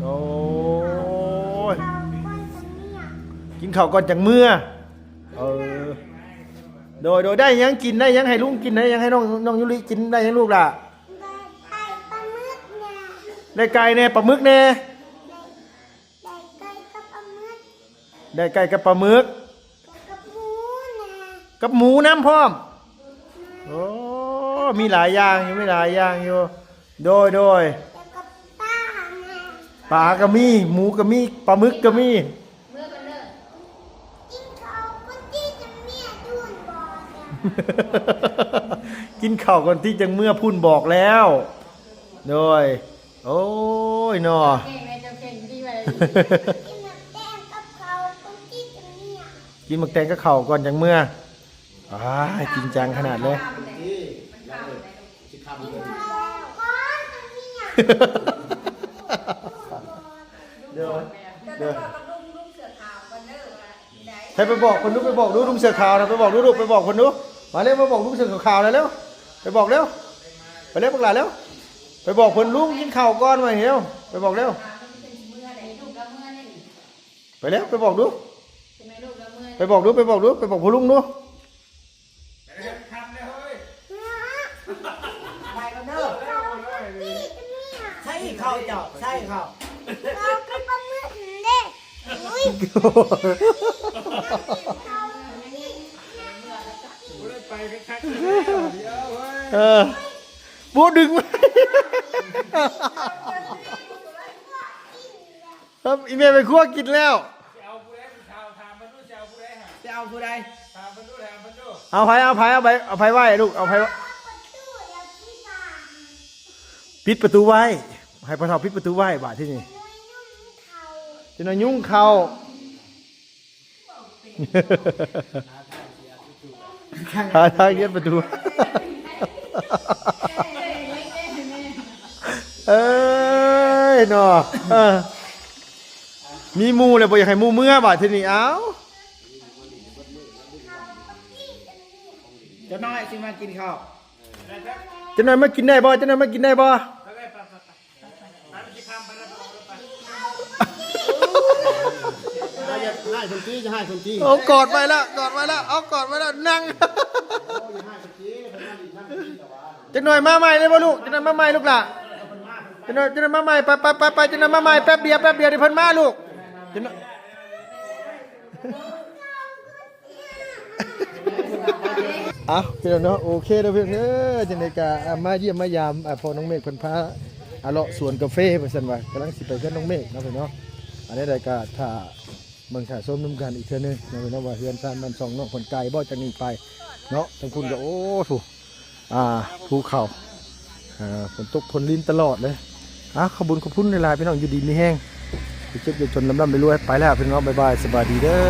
ໂອ້ຍ ກິນເຂົ້າກ່ອນຈັ່ງເມືອ ເອີ ໂດຍ ໂດຍ ໄດ້ຫຍັງກິນ ໄດ້ຫຍັງໃຫ້ລຸງກິນ ໄດ້ຫຍັງໃຫ້ນ້ອງ ນ້ອງຢູລິກິນ ໄດ້ຫຍັງລູກຫຼ້າ? ໄດ້ໄກ່ປາໝຶກແດ່ ໄດ້ໄກ່ແດ່ ປາໝຶກແດ່ ໄດ້ໄກ່ກັບປາໝຶກ ໄດ້ໄກ່ກັບປາໝຶກ ກັບໝູແດ່ ກັບໝູນຳພ້ອມ. ໂອ້ ມີຫຼາຍຢ່າງຢູ່ ມີຫຼາຍຢ່າງຢູ່ ໂດຍ ໂດຍ ແລ້ວກໍປາແດ່ ປາກໍມີ ໝູກໍມີ ປາໝຶກກໍມີ. ເມືອກ່ອນເດີ ກິນເຂົ້າກ່ອນຕິ ຈັ່ງເມືອພຸ້ນບອກແລ້ວ ກິນເຂົ້າກ່ອນຕິ ຈັ່ງເມືອພຸ້ນບອກແລ້ວ ໂດຍ ໂອ້ຍ ເນາະ ເຈົ້າເກັ່ງແດ່ ເຈົ້າເກັ່ງດີໄວ້ ກິນໝາກແຕງກັບເຂົ້າກ່ອນຕິ ຈັ່ງເມືອ ກິນໝາກແຕງກັບເຂົ້າກ່ອນ ຈັ່ງເມືອ. ອ້າຍ ຈິງຈັງຂະໜາດເລີຍ ເດີ ເດີ ໃຫ້ໄປບອກເພິ່ນດູ ໄປບອກດູລຸງເສື້ອຂາວນະ ໄປບອກດູລູກ ໄປບອກເພິ່ນດູ ມາເລັວ ມາບອກລຸງເສື້ອຂາວນະເລັວ ໄປບອກເລັວ ໄປເລັວ ບັກຫຼ້າເລັວ ໄປບອກເພິ່ນ ລຸງກິນເຂົ້າກ່ອນວ່າແລ້ວ ໄປບອກເລັວ ໄປແລ້ວ ໄປບອກດູ ໄປບອກດູ ໄປບອກພໍ່ລຸງດູ ໄປກ່ອນເດີ ໃສ່ເຂົ້າເຈົ້າ ໃສ່ເຂົ້າ ເຂົ້າກັບປາໝຶກເດ້ ອຸ້ຍ ເອີ ບໍ່ດຶງ ອີ່ແມ່ໄປຄົວກິນແລ້ວ ຊິເອົາຜູ້ໃດ ຜູ້ສາວ ຖາມເພິ່ນດູ ຊິເອົາຜູ້ໃດຫະ ຊິເອົາຜູ້ໃດ ຖາມເພິ່ນດູ ຖາມເພິ່ນດູ ເອົາໃຜ ເອົາໃຜ ເອົາໃຜ ເອົາໃຜໄວ້ລູກ ເອົາໃຜ ປິດປະຕູໄວ້ ໃຫ້ພໍ່ເຖົ້າປິດປະຕູໄວ້ ບາດທີນີ້ ຈັກໜ້ອຍຍຸງເຂົ້າ ຫາທາງເຮັດປະຕູ ເອີຍເນາະ ເອີ ມີໝູ່ແລ້ວບໍ່ຢາກໃຫ້ໝູ່ເມືອບາດທີນີ້ ເອົ້າ ຈັກໜ້ອຍຊິມາກິນເຂົ້າ ຈັກໜ້ອຍມາກິນໄດ້ບໍ່ ຈັກໜ້ອຍມາກິນໄດ້ບໍ່? ເອົາ ຢ່າຮ້າຍຄົນຕີ ຢ່າຮ້າຍຄົນຕີ ເອົາ ກອດໄວ້ແລ້ວ ກອດໄວ້ແລ້ວ ເອົາ ກອດໄວ້ແລ້ວ ນັ່ງ ຢ່າຮ້າຍຄົນຕີ ເພິ່ນມາຫຼິ້ນນຳຄົນຕີແຕ່ວ່າ ຈັກໜ້ອຍມາໃໝ່ເລີຍບໍ່ລູກ ຈັກໜ້ອຍມາໃໝ່ລູກຫຼ້າ. ຈັກໜ່ອຍ ຈັກໜ່ອຍມາໃໝ່ ໄປ ໄປ ໄປ ໄປ ຈັກໜ່ອຍມາໃໝ່ ແປັບດຽວ ແປັບດຽວ ດຽວເພິ່ນມາລູກ ຈັກໜ່ອຍ ເອົ້າ ພີ່ນ້ອງເນາະ ໂອເຄເດີພີ່ນ້ອງເດີ ຈັ່ງໃດກໍ ອ່າ ມາຢ້ຽມມາຢາມ ອ່າ ພໍ່ນ້ອງເມກເພິ່ນພາ ອ່າ ເລາະສວນກາເຟວ່າຊັ້ນວ່າ ກຳລັງຊິໄປເຮືອນນ້ອງເມກເນາະພີ່ນ້ອງ ອັນໃດກໍຖ້າ ເບິ່ງຖ້າຊົມນຳກັນອີກເທື່ອໜຶ່ງເນາະພີ່ນ້ອງ ວ່າເຮືອນຊານບ້ານຊ່ອງນ້ອງເພິ່ນໄກບໍ່ຈາກນີ້ໄປເນາະ ທາງພຸ້ນກໍ ໂອ້ ພູ ອ່າ ພູເຂົາ ອ່າ ຝົນຕົກຝົນລິນຕະຫຼອດເລີຍ ອ່າ ຂອບບຸນຂອບຄຸນຫຼາຍໆ ພີ່ນ້ອງ ຢູ່ດີມີແຮງ ເຈັບຢ່າຈົນ ລ່ຳໆລວຍໆ ໄປແລ້ວພີ່ນ້ອງ ບາຍບາຍ ສະບາຍດີເດີ.